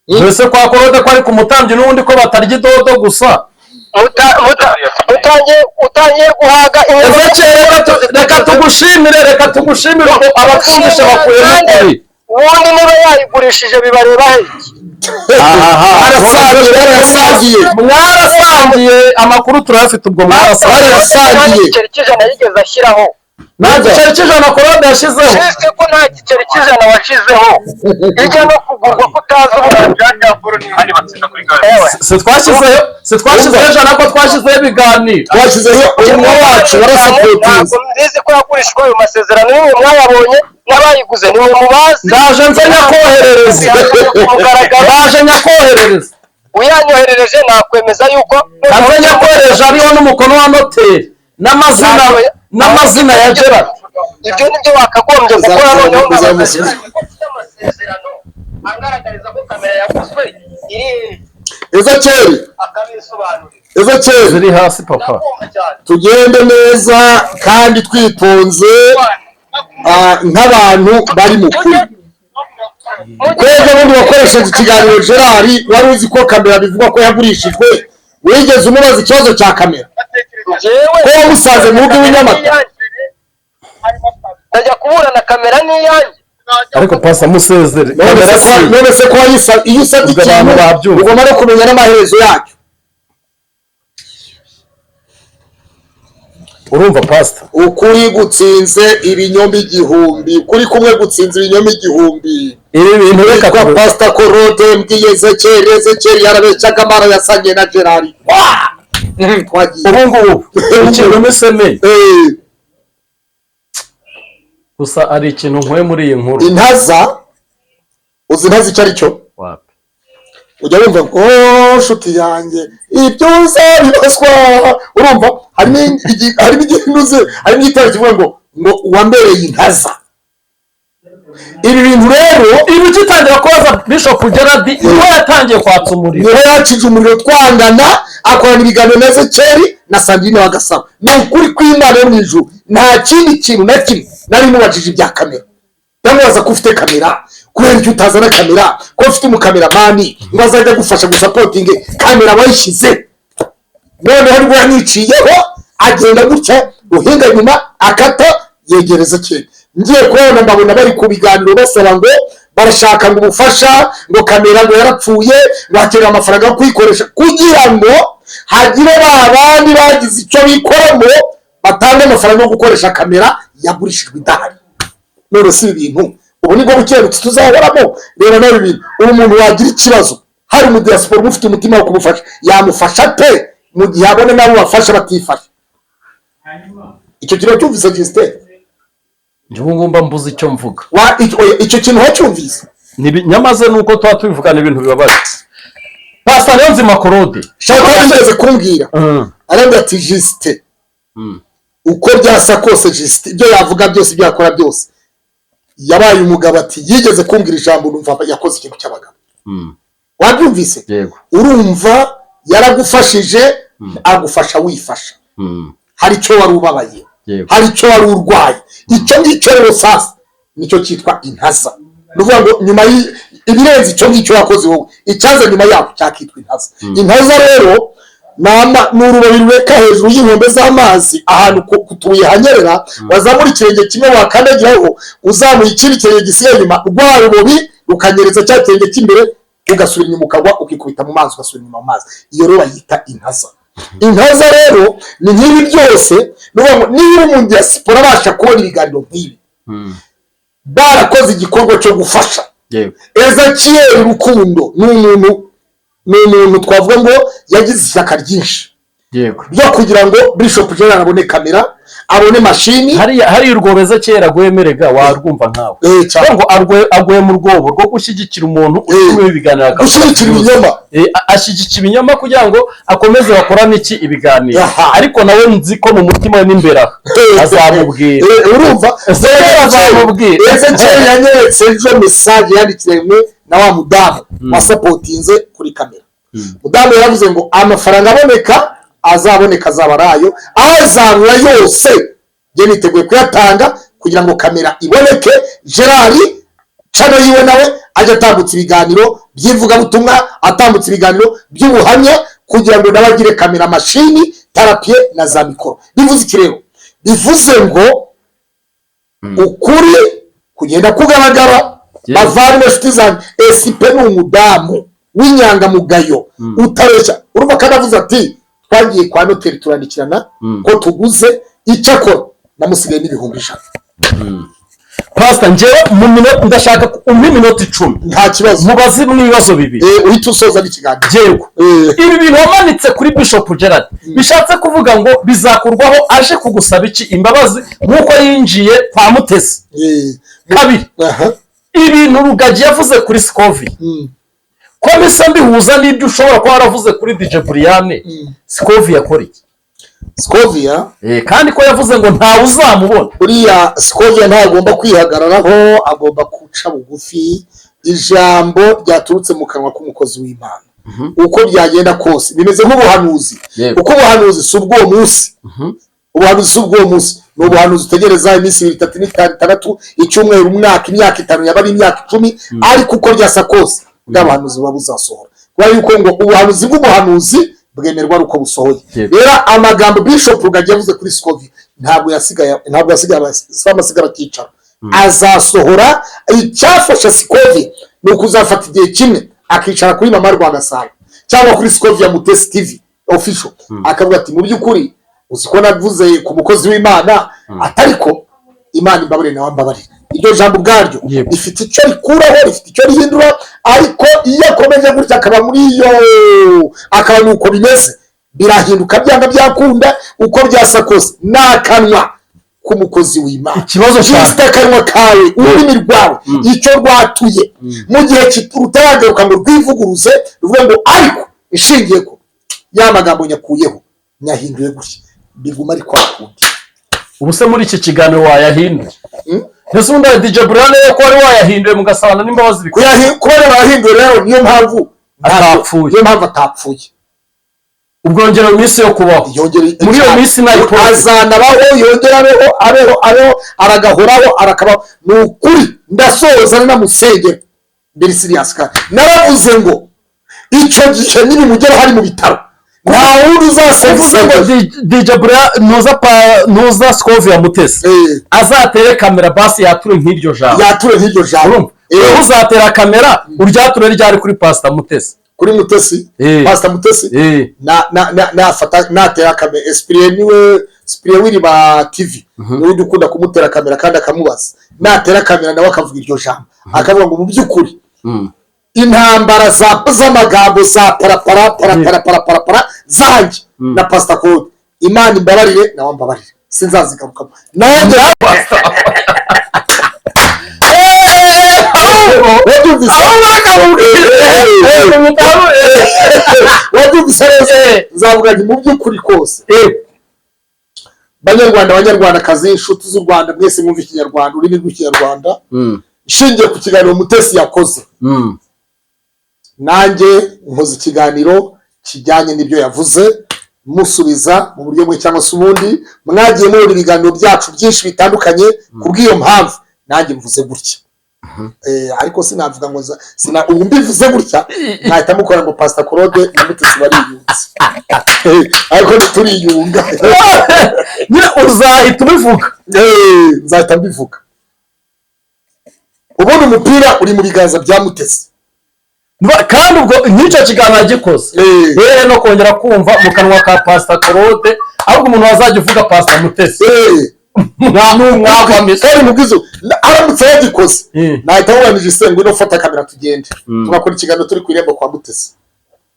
Mbese kwa Korode ko ari ku mutambyi n'ubundi ko batarya idodo gusa? Utangiye guhaga. Ezekiel, reka tugushimire ko abatwumvishe bakuyemo ukuri. Ubundi niba yayigurishije bibareba he? Barasangiye, barasangiye. Mwarasangiye, amakuru turayafite, ubwo mwarasangiye. Barasangiye. Nta giceri cy'ijana yigeze ashyiraho. Nta giceri cy'ijana Korode yashyizeho. Uretse ko nta giceri cy'ijana washyizeho, ijya no kugurwa ko utazi uburenganzira. Si twashyizeho ijana, ko twashyizeho ibiganiro. Twashyizeho umunwa wacu, warasapotinze. Ntabwo mbizi ko yagurishijwe. Ayo masezerano nimwe mwayabonye, n'abayiguze nimwe mubazi. Ndaje nze nyakoherereza. Ku mugaragaro. Ndaje nyakoherereza. Uyanyoherereje nakwemeza yuko Nze nyakohereje, ariho n'umukono wa noteri n'amazina ya Gerard. Ibyo nibyo wakagombye gukora. Noneho Uzamusubiza. amasezerano agaragariza ko kamera yaguzwe iri Ezekeri. Akabisobanurira. Ezekeri. Ziri hasi, papa. Ndakumva cyane. Tugende neza kandi twitonze, nk'abantu bari mu kuri. Kwebwe bundi wakoresheje ikiganiro Gerard, wari uzi ko kamera bivugwa ko yagurishijwe? Wigeze umubaza ikibazo cya kamera? Njyewe Ko wamusanze mu rugo iwe i Nyamata? Ndajya kuburana kamera n'iyanjye? Ariko pasa musezere. None Kamera se si none se ko iyo usabye Ubwo abantu ikintu babyumva. ugomba no kumenya n'amaherezo yacyo. Urumva, pasita? Ukuri gutsinze ibinyoma igihumbi, ukuri kumwe gutsinze ibinyoma igihumbi. Ibi bintu reka Witwa Pasita Korode mbwiye Ezekeri, Ezekeri yarabeshyaga, amara yasangiye na Gerard. Twagiye. Ubu ngubu ikintu misemeye gusa ari ikintu nkuye muri iyi nkuru. Intaza, uzi intaza icyo ari cyo? Wapi. Ujya wumva ngo: "Oh nshuti yanjye, ibyo uzabibazwa." Urumva harimo ikintu uzi, harimo igitero kivuga ngo "Wambereye intaza." Ibi bintu rero Ibi ugitangira kubaza Bishop Gerard, niho yatangiye kwatsa umuriro. Niho yakije umuriro, twangana, akorana ibiganiro na Ezekeri na Sandrine Wagasaba. Ni ukuri kw'Imana yo mu ijuru, nta kindi kintu na kimwe nari mubajije ibya kamera. Ndamubaza ko ufite kamera, kubera icyo utazana kamera, ko ufite umukameramani ngo azajya agufasha gusapotinge kamera wayishyize. Noneho nibwo yanyiciyeho, agenda gutya ruhinga nyuma akata yegereza kera. Ngiye kubona mbabona bari ku biganiro basaba ngo barashaka ngo ubufasha, ngo kamera ngo yarapfuye, ngo hakenewe amafaranga yo kuyikoresha kugira ngo hagire ba bandi bagize icyo bikoramo batange amafaranga yo gukoresha kamera yagurishijwe idahari. None si ibi bintu ubu nibwo bukerebutse tuzahoramo? Reba nawe ibintu ubu, umuntu wagira ikibazo, hari umudiyasipora uba ufite umutima wo kumufasha, yamufasha ate mu gihe abona n'abo bafasha batifasha? Icyo kintu cyumvise, Justin? Njye ubu ngubu mba mbuze icyo mvuga. Oya, icyo kintu wacyumvise? Nyamaze nuko tuba tubivugana ibintu bibabaje. Pasita Niyonzima Korode. Shaka yigeze kumbwira, arambwira ati: "Justin, uko byasa kose, Justin ibyo yavuga byose, ibyo yakora byose, yabaye umugabo." Ati: "Yigeze kumbwira ijambo numva yakoze ikintu cy'abagabo." Wabyumvise? Yego. Urumva yaragufashije, agufasha wifasha. Hari icyo wari ubabaye, hari icyo wari urwaye. Icyo ngicyo rero sasa nicyo cyitwa intaza. Ni ukuvuga ngo nyuma ibirenze icyo ngicyo wakoze wowe, icyaza nyuma yaho cyakitwa intaza. Intaza rero ni urubabi rureka hejuru y'inkombe z'amazi, ahantu ku tubuye hanyerera. Wazamura ikirenge kimwe wakandagiraho, uzamuye ikindi kirenge gisigaye inyuma, rwa rubobi rukanyereza cya kirenge cy'imbere, ugasubira inyuma ukagwa, ukikubita mu mazi, ugasubira inyuma mu mazi. Iyo rero bayita intaza. Intaza rero ni nk'ibi byose. Ni ukuvuga ngo niba umuntu diaspora abasha kubona ibiganiro nk'ibi, barakoze igikorwa cyo gufasha Ezekiyeli Rukundo, ni umuntu twavuga ngo yagize ishyaka ryinshi ryo kugira ngo Bishop Gerard abone kamera, abone mashini. Hariya urwobo Ezekiyeli agwemerega warwumva nkawe. Cyane. Ngo aguye mu rwobo rwo gushyigikira umuntu utumiwe ibiganiro akabona Gushyigikira views. ibinyoma. Ashyigikira ibinyoma kugira ngo akomeze bakorane iki ibiganiro. Ariko nawe nzi ko mu mutima we n'imbere aha azamubwira. Urumva Ezekiyeli azamubwira. Ezekiyeli yanyeretse ejo message yandikiranywe na wa mudamu wasapotinze kuri kamera. Mudamu yaravuze ngo amafaranga aboneka azaboneka azaba ari ayo azabura yose, njye niteguye kuyatanga kugira ngo kamera iboneke, Gerard cano yiwe nawe. Ajya atambutsa ibiganiro by'ivugabutumwa, atambutsa ibiganiro by'ubuhamya, kugira ngo nawe agire kamera, mashini, trépied na za mikoro. Bivuze iki rero? Bivuze ngo ukuri kugenda kugaragara. Bavandimwe, inshuti zanjye, Esipe ni umudamu w'inyangamugayo utareshya. Urumva kandi avuze ati: "Twagiye kwa noteri, turandikirana ko tuguze, icyakora namusigaye n'100,000." Pasita, njyewe mu minota ndashaka umpe iminota 10. Nta kibazo. Mubaze ibibazo bibiri. Uhita usoza n'ikiganiro. Yego. Ibi bintu wamanitse kuri Bishop Gerard bishatse kuvuga ngo bizakurwaho aje kugusaba iki? Imbabazi, nk'uko yinjiye kwa Mutesi? Kabiri, ibintu Rugagi yavuze kuri Scovia, ko bisa mbihuza n'ibyo ushobora kuba waravuze kuri DJ Brianne, Scovia yakora iki? Scovia? Kandi ko yavuze ngo ntawe uzamubona. Uriya Scovia ntagomba kwihagararaho, agomba guca bugufi. Ijambo ryaturutse mu kanwa k'umukozi w'Imana, uko byagenda kose bimeze nk'ubuhanuzi. Kuko ubuhanuzi si ubw'uwo munsi, ubuhanuzi si ubw'uwo munsi, ni ubuhanuzi utegereza iminsi 2, 3, 5, 6, icyumweru, umwaka, imyaka 5, yaba ari imyaka 10, ariko uko byasa kose bwa buhanuzi buba buzasohora, kubera yuko ngo ubuhanuzi bw'umuhanuzi bwemerwa ari uko busohoye. Rero amagambo Bishop Rugagi yavuze kuri Scovia ntabwo yasigaye amasigara akicara, azasohora. Icyafasha Scovia ni ukuzafata igihe kimwe akicara kuri Mama Rwagasabo cyangwa kuri Scovia Mutesi TV Official, akavuga ati: "Mu by'ukuri uzi ko navuze ku mukozi w'Imana, atari ko Imana imbabarire, nawe mbabarire." Iryo jambo ubwaryo rifite icyo rikuraho, rifite icyo rihindura. Ariko iyo akomeje gutya, akaba muri iyo, akaba ni uko bimeze, birahinduka byanga byakunda, uko byasa kose ni akanwa k'umukozi w'Imana. Ikibazo cyane. Juste akanwa kawe, ururimi rwawe, icyo rwatuye, mu gihe rutaragaruka ngo rwivuguruze, ruvuge ngo: "Ariko ishingiye ko ya magambo nyakuyeho, nyahinduye gutya," biguma ari kwa kundi. Ubu se muri iki kiganiro wayahinduye? Mbese ubundi DJ Brianne ko wari wayahinduye mugasabana n'imbabazi bikwiye? Kuba yarahinduye rero niyo mpamvu Atapfuye. Niyo mpamvu atapfuye. Ubwo yongera iminsi yo kubaho. Yongera. Muri iyo minsi nayo Azanabaho, yongera abeho, abeho, abeho, aragahoraho, arakabaho. Ni ukuri ndasoza namusengera mbere serious, kandi naravuze ngo icyo gihe nibimugeraho ari mu bitaro, nta wundi uzasenga. Uvuze ngo DJ Brianne, ntuza pa ntuza Scovia Mutesi azatere kamera, basi yature nk'iryo jambo. Yature nk'iryo jambo. Urumva? Wowe uzatera kamera uryature ryari kuri Pasita Mutesi? Kuri Mutesi? Pasita Mutesi? Na na na nafata, natera kamera, Esprit niwe, Esprit w'Iriba TV niwe ujya ukunda kumutera kamera kandi akamubaza. Natera kamera nawe akavuga iryo jambo, akavuga ngo: "Mu by'ukuri intambara za z'amagambo za parapara parapara parapara para zanjye na Pasita Claude, Imana imbabarire nawe mbabarire, sinzazigarukamo nanjye." Wabyumvise? Wabyumvise neza? Nzavuga nti: "Mu by'ukuri kose, banyarwanda, banyarwandakazi, inshuti z'u Rwanda mwese mwumva Ikinyarwanda, ururimi rw'Ikinyarwanda, nshingiye ku kiganiro Mutesi yakoze, nanjye nkoze ikiganiro kijyanye n'ibyo yavuze, musubiza mu buryo bumwe cyangwa se ubundi. Mwagiye mubona ibiganiro byacu byinshi bitandukanye, ku bw'iyo mpamvu nanjye mvuze gutya." Ariko sinavuga ngo ubu mbivuze gutya mwahita mukora ngo Pastor Claude na Mutesi bariyunze. Ariko ntituriyunga. Nyine uzahita ubivuga. Nzahita mbivuga. Ubundi umupira uri mu biganza bya Mutesi. Kandi ubwo nk'icyo kiganiro agikoze, rero no kongera kumva mu kanwa ka Pasita Claude, ahubwo umuntu wazajya uvuga Pasita Mutesi mwagwamije. Kandi mu bwizo aramutse yagikoze, nahita mubanije isengo ino fata kamera, tugende tugakora ikiganiro turi ku irembo kwa Mutesi.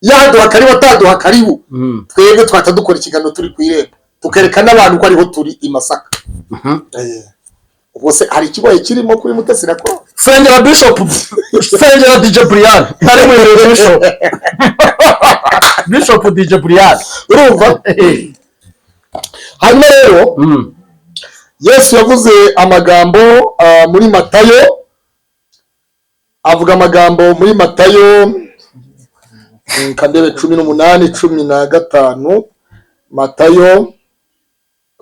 Yaduha karibu, ataduha karibu, twebwe twahita dukora ikiganiro turi ku irembo, tukereka n'abantu ko ariho turi i Masaka. Ubwo se hari ikigoye kirimo kuri Mutesi na Claude? Sengera Bishop, sengera DJ Brian ntari mu Bishop, Bishop DJ Brian. Urumva? Hanyuma rero Yesu yavuze amagambo muri Matayo, avuga amagambo muri Matayo, kandebe 18:15.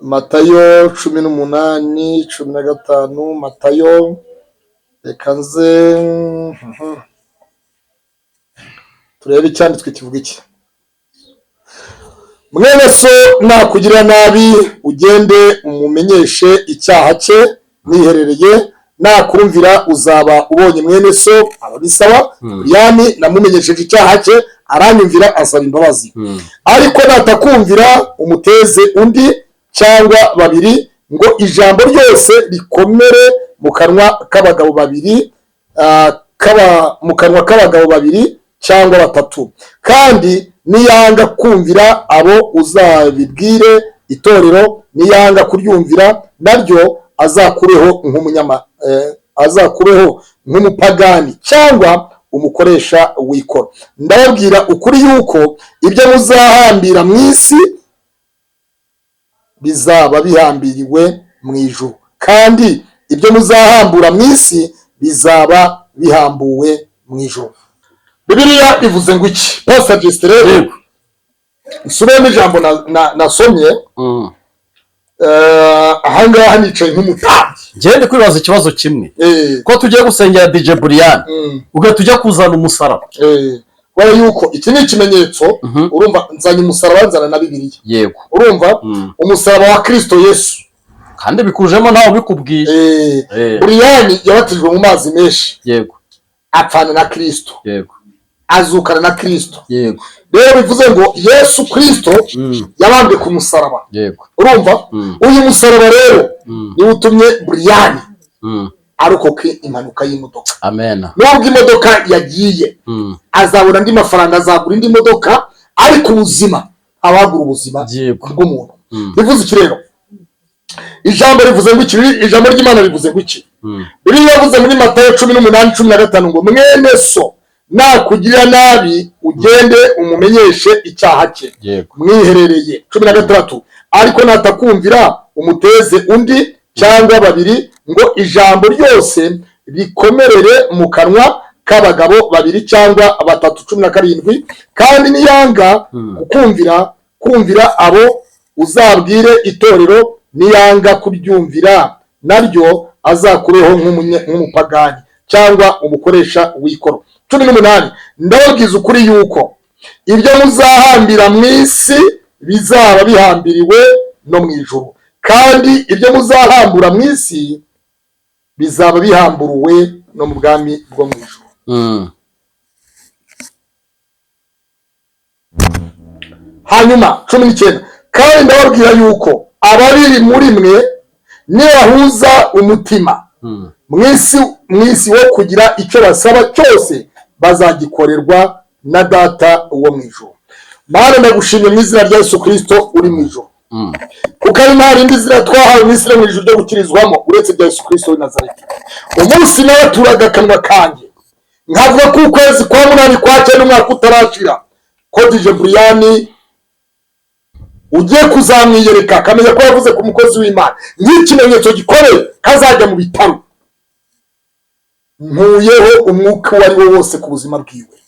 Matayo 18:15, Matayo. Reka nze turebe icyanditswe kivuga iki. Mwene so nakugirira nabi, ugende umumenyeshe icyaha cye mwiherereye, nakumvira uzaba ubonye mwene so. Ababisaba yani namumenyesheje icyaha cye, aranyumvira, asaba imbabazi. Ariko natakumvira, umuteze undi cyangwa babiri, ngo ijambo ryose rikomere mu kanwa k'abagabo babiri, mu kanwa k'abagabo babiri cyangwa batatu. Kandi niyanga kumvira abo, uzabibwire itorero, niyanga kuryumvira naryo, azakureho nk'umunyama azakureho nk'umupagani cyangwa umukoresha w'ikoro. Ndababwira ukuri yuko ibyo muzahambira mu isi bizaba bihambiriwe mu ijuru, kandi ibyo muzahambura mu isi bizaba bihambuwe mu ijuru. Bibiliya ivuze ngo iki, Pastor Justin? Rero nsubiremo ijambo nasomye. Ahangaha nicaye nk'umutambyi. Njyewe ndi kwibaza ikibazo kimwe, ko tugiye gusengera DJ Brian, ugahita ujya kuzana umusaraba. Kubera yuko iki ni ikimenyetso. Urumva, nzanye umusaraba, nzana na Bibiliya. Urumva, umusaraba wa Kristo Yesu. Kandi bikujemo ntawe ubikubwiye. Buriyani yabatijwe mu mazi menshi, apfana na Kristo, azukana na Kristo. Rero bivuze ngo Yesu Kristo yabambwe ku musaraba. Urumva, uyu musaraba rero niwo utumye Buriyani arokoka impanuka y'imodoka. Amen. Nubwo imodoka yagiye, azabona andi mafaranga, azagura indi modoka, ariko ubuzima, abagura ubuzima bw'umuntu. Bivuze iki rero? Ijambo rivuze ngo iki? Ijambo ry'Imana rivuze ngo iki? Bibiliya yavuze muri Matayo 18:15 ngo mwene so nakugirira nabi, ugende umumenyeshe icyaha cye mwiherereye. 16, ariko natakumvira, umuteze undi cyangwa babiri, ngo ijambo ryose rikomerere mu kanwa k'abagabo babiri cyangwa batatu. 17, kandi niyanga kukumvira, kumvira abo, uzabwire itorero, niyanga kuryumvira naryo, azakureho nk'umupagani cyangwa umukoresha w'ikoro. 18, ndababwiza ukuri yuko ibyo muzahambira mu isi bizaba bihambiriwe no mu ijuru, kandi ibyo muzahambura mu isi bizaba bihamburuwe no mu bwami bwo mu ijuru. Hanyuma 19, kandi ndababwira yuko ababiri muri mwe nibahuza umutima mu isi wo kugira icyo basaba cyose, bazagikorerwa na Data wo mu ijuru. Mana, ndagushimye mu izina rya Yesu Kristo uri mu ijuru, kuko ari nta rindi zina twahawe mu isi no mu ijuru ryo gukirizwamo uretse rya Yesu Kristo w'i Nazareti. Umunsi nabaturaga akanwa kanjye nkavuga ko ukwezi kwa munani, kwa cyenda, umwaka utarashira, ko DJ Brian ugiye kuzamwiyereka, akamenya ko yavuze ku mukozi w'Imana nk'ikimenyetso gikomeye, kazajya mu bitaro, nkuyeho umwuka uwo ari wo wose ku buzima bwiwe.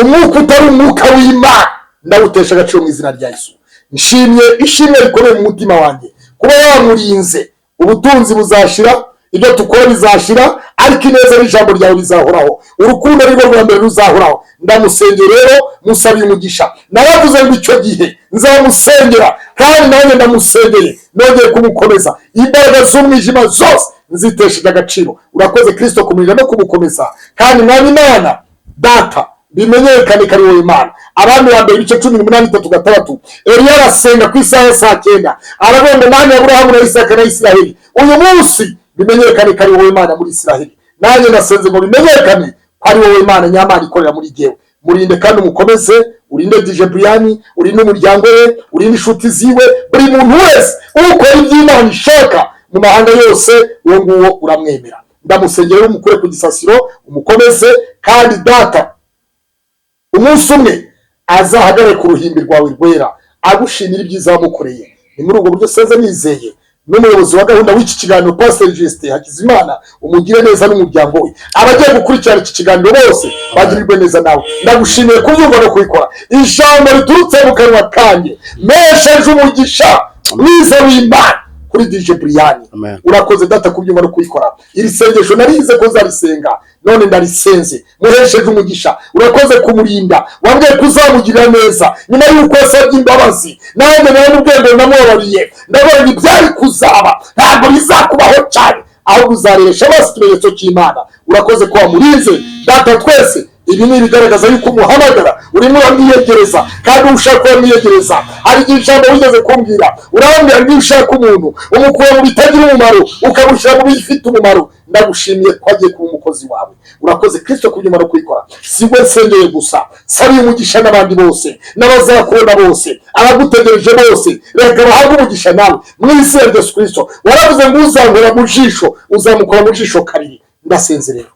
Umwuka utari umwuka w'Imana ndawutesha agaciro mu izina rya Yesu. Nshimye ishimwe rikomeye mu mutima wanjye kuba wamurinze. Ubutunzi buzashira, ibyo dukora bizashira, ariko ineza n'ijambo ryawe bizahoraho, urukundo ni rwo rwa mbere ruzahoraho. Ndamusengera rero, musabiye umugisha. Naravuze ngo icyo gihe nzamusengera, kandi nanjye ndamusengeye, nongeye kumukomeza. Imbaraga z'umwijima zose nzitesheje agaciro. Urakoze Kristo kumurinda no kumukomeza. Kandi Mwami Imana Data, bimenyekane ko ari wowe Imana. Abami wa mbere ibice 18:3-6, Eliya arasenga ku isaha ya saa 9, aravuga ngo Mana ya Aburahamu na Isaka na Isiraheli, uyu munsi bimenyekane ko ari wowe Imana muri Isiraheli. Nanjye ndasenze ngo bimenyekane ko ari wowe Imana nyamana ikorera muri jyewe. Murinde kandi umukomeze, urinde DJ Brian, urinde umuryango we, urinde inshuti ziwe, buri muntu wese ukora iby'Imana ishaka mu mahanga yose, uwo nguwo uramwemera. Ndamusengera, umukure ku gisasiro, umukomeze, kandi Data, umunsi umwe azahagarare ku ruhimbi rwawe rwera agushimira ibyiza wamukoreye. Ni muri ubwo buryo senze nizeye. N'umuyobozi wa gahunda w'iki kiganiro, Pastor Justin Hakizimana, umugire neza n'umuryango we. Abagiye gukurikirana iki kiganiro bose bagirirwe neza nawe. Ndagushimiye kubyumva no kubikora. Ijambo riturutse mu kanwa kanjye mesheje umugisha mwiza w'Imana. Kuri DJ Brian. Amen. Urakoze, Data, kubyumva no kubikora. Iri sengesho narize ko nzarisenga, none ndarisenze. Muhesheje umugisha. Urakoze kumurinda. Wambwiye ko uzamugirira neza nyuma y'uko yasabye imbabazi. Nanjye nawe mu namubabariye. Ndabona ibyari kuzaba ntabwo bizakubaho cyane, ahubwo uzareresha bose ikimenyetso cy'Imana. Urakoze ko wamurinze. Data, twese ibi ni ibigaragaza yuko umuhamagara urimo uramwiyegereza, kandi ushaka uramwiyegereza. Hari igihe ijambo wigeze kumbwira, urambwira ngo iyo ushaka umuntu umukura mu bitagira umumaro, ukamushyira mu bifite umumaro. Ndagushimiye ko agiye kuba umukozi wawe. Urakoze, Kristo, kubyuma no kubikora. Si we nsengeye gusa, sabiye umugisha n'abandi bose n'abazakubona bose, abagutegereje bose, reka bahabwe umugisha nawe mu izina rya Yesu Kristo. Waravuze ngo uzankora mu jisho uzamukora mu jisho kabiri. Ndasenze rero,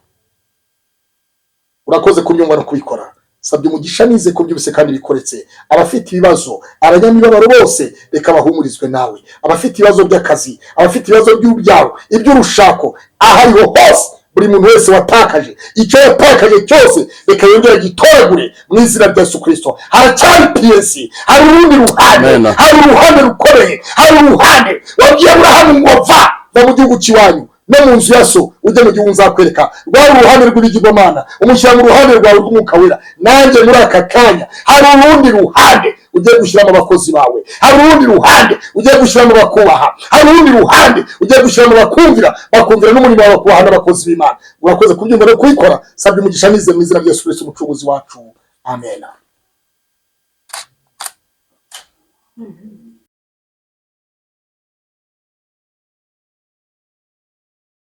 urakoze kubyumva no kubikora. Sabye umugisha nize ko byose kandi bikoretse. Abafite ibibazo, abanyamibabaro bose, reka bahumurizwe nawe. Abafite ibibazo by'akazi, abafite ibibazo by'urubyaro, iby'urushako, aho ariho hose, buri muntu wese watakaje icyo yatakaje cyose, reka yongere agitoragure mu izina rya Yesu Kristo. Haracyari piyesi, hari urundi ruhande. Amen. Hari uruhande rukomeye, hari uruhande wabwiye Aburahamu ngo va mu gihugu cy'iwanyu no mu nzu ya so, ujye mu gihugu nzakwereka. Rwari uruhande rw'ibigirwamana, umushyira mu ruhande rwawe rw'umwuka wera. Nanjye muri aka kanya hari urundi ruhande ugiye gushyiramo abakozi bawe, hari urundi ruhande ugiye gushyiramo abakubaha, hari urundi ruhande ugiye gushyiramo abakumvira, bakumvira n'umurimo wawe, bakubaha n'abakozi b'Imana. Urakoze kubyumva no kubikora. Sabye umugisha nize mu izina rya Yesu Kristo umucunguzi wacu, amen.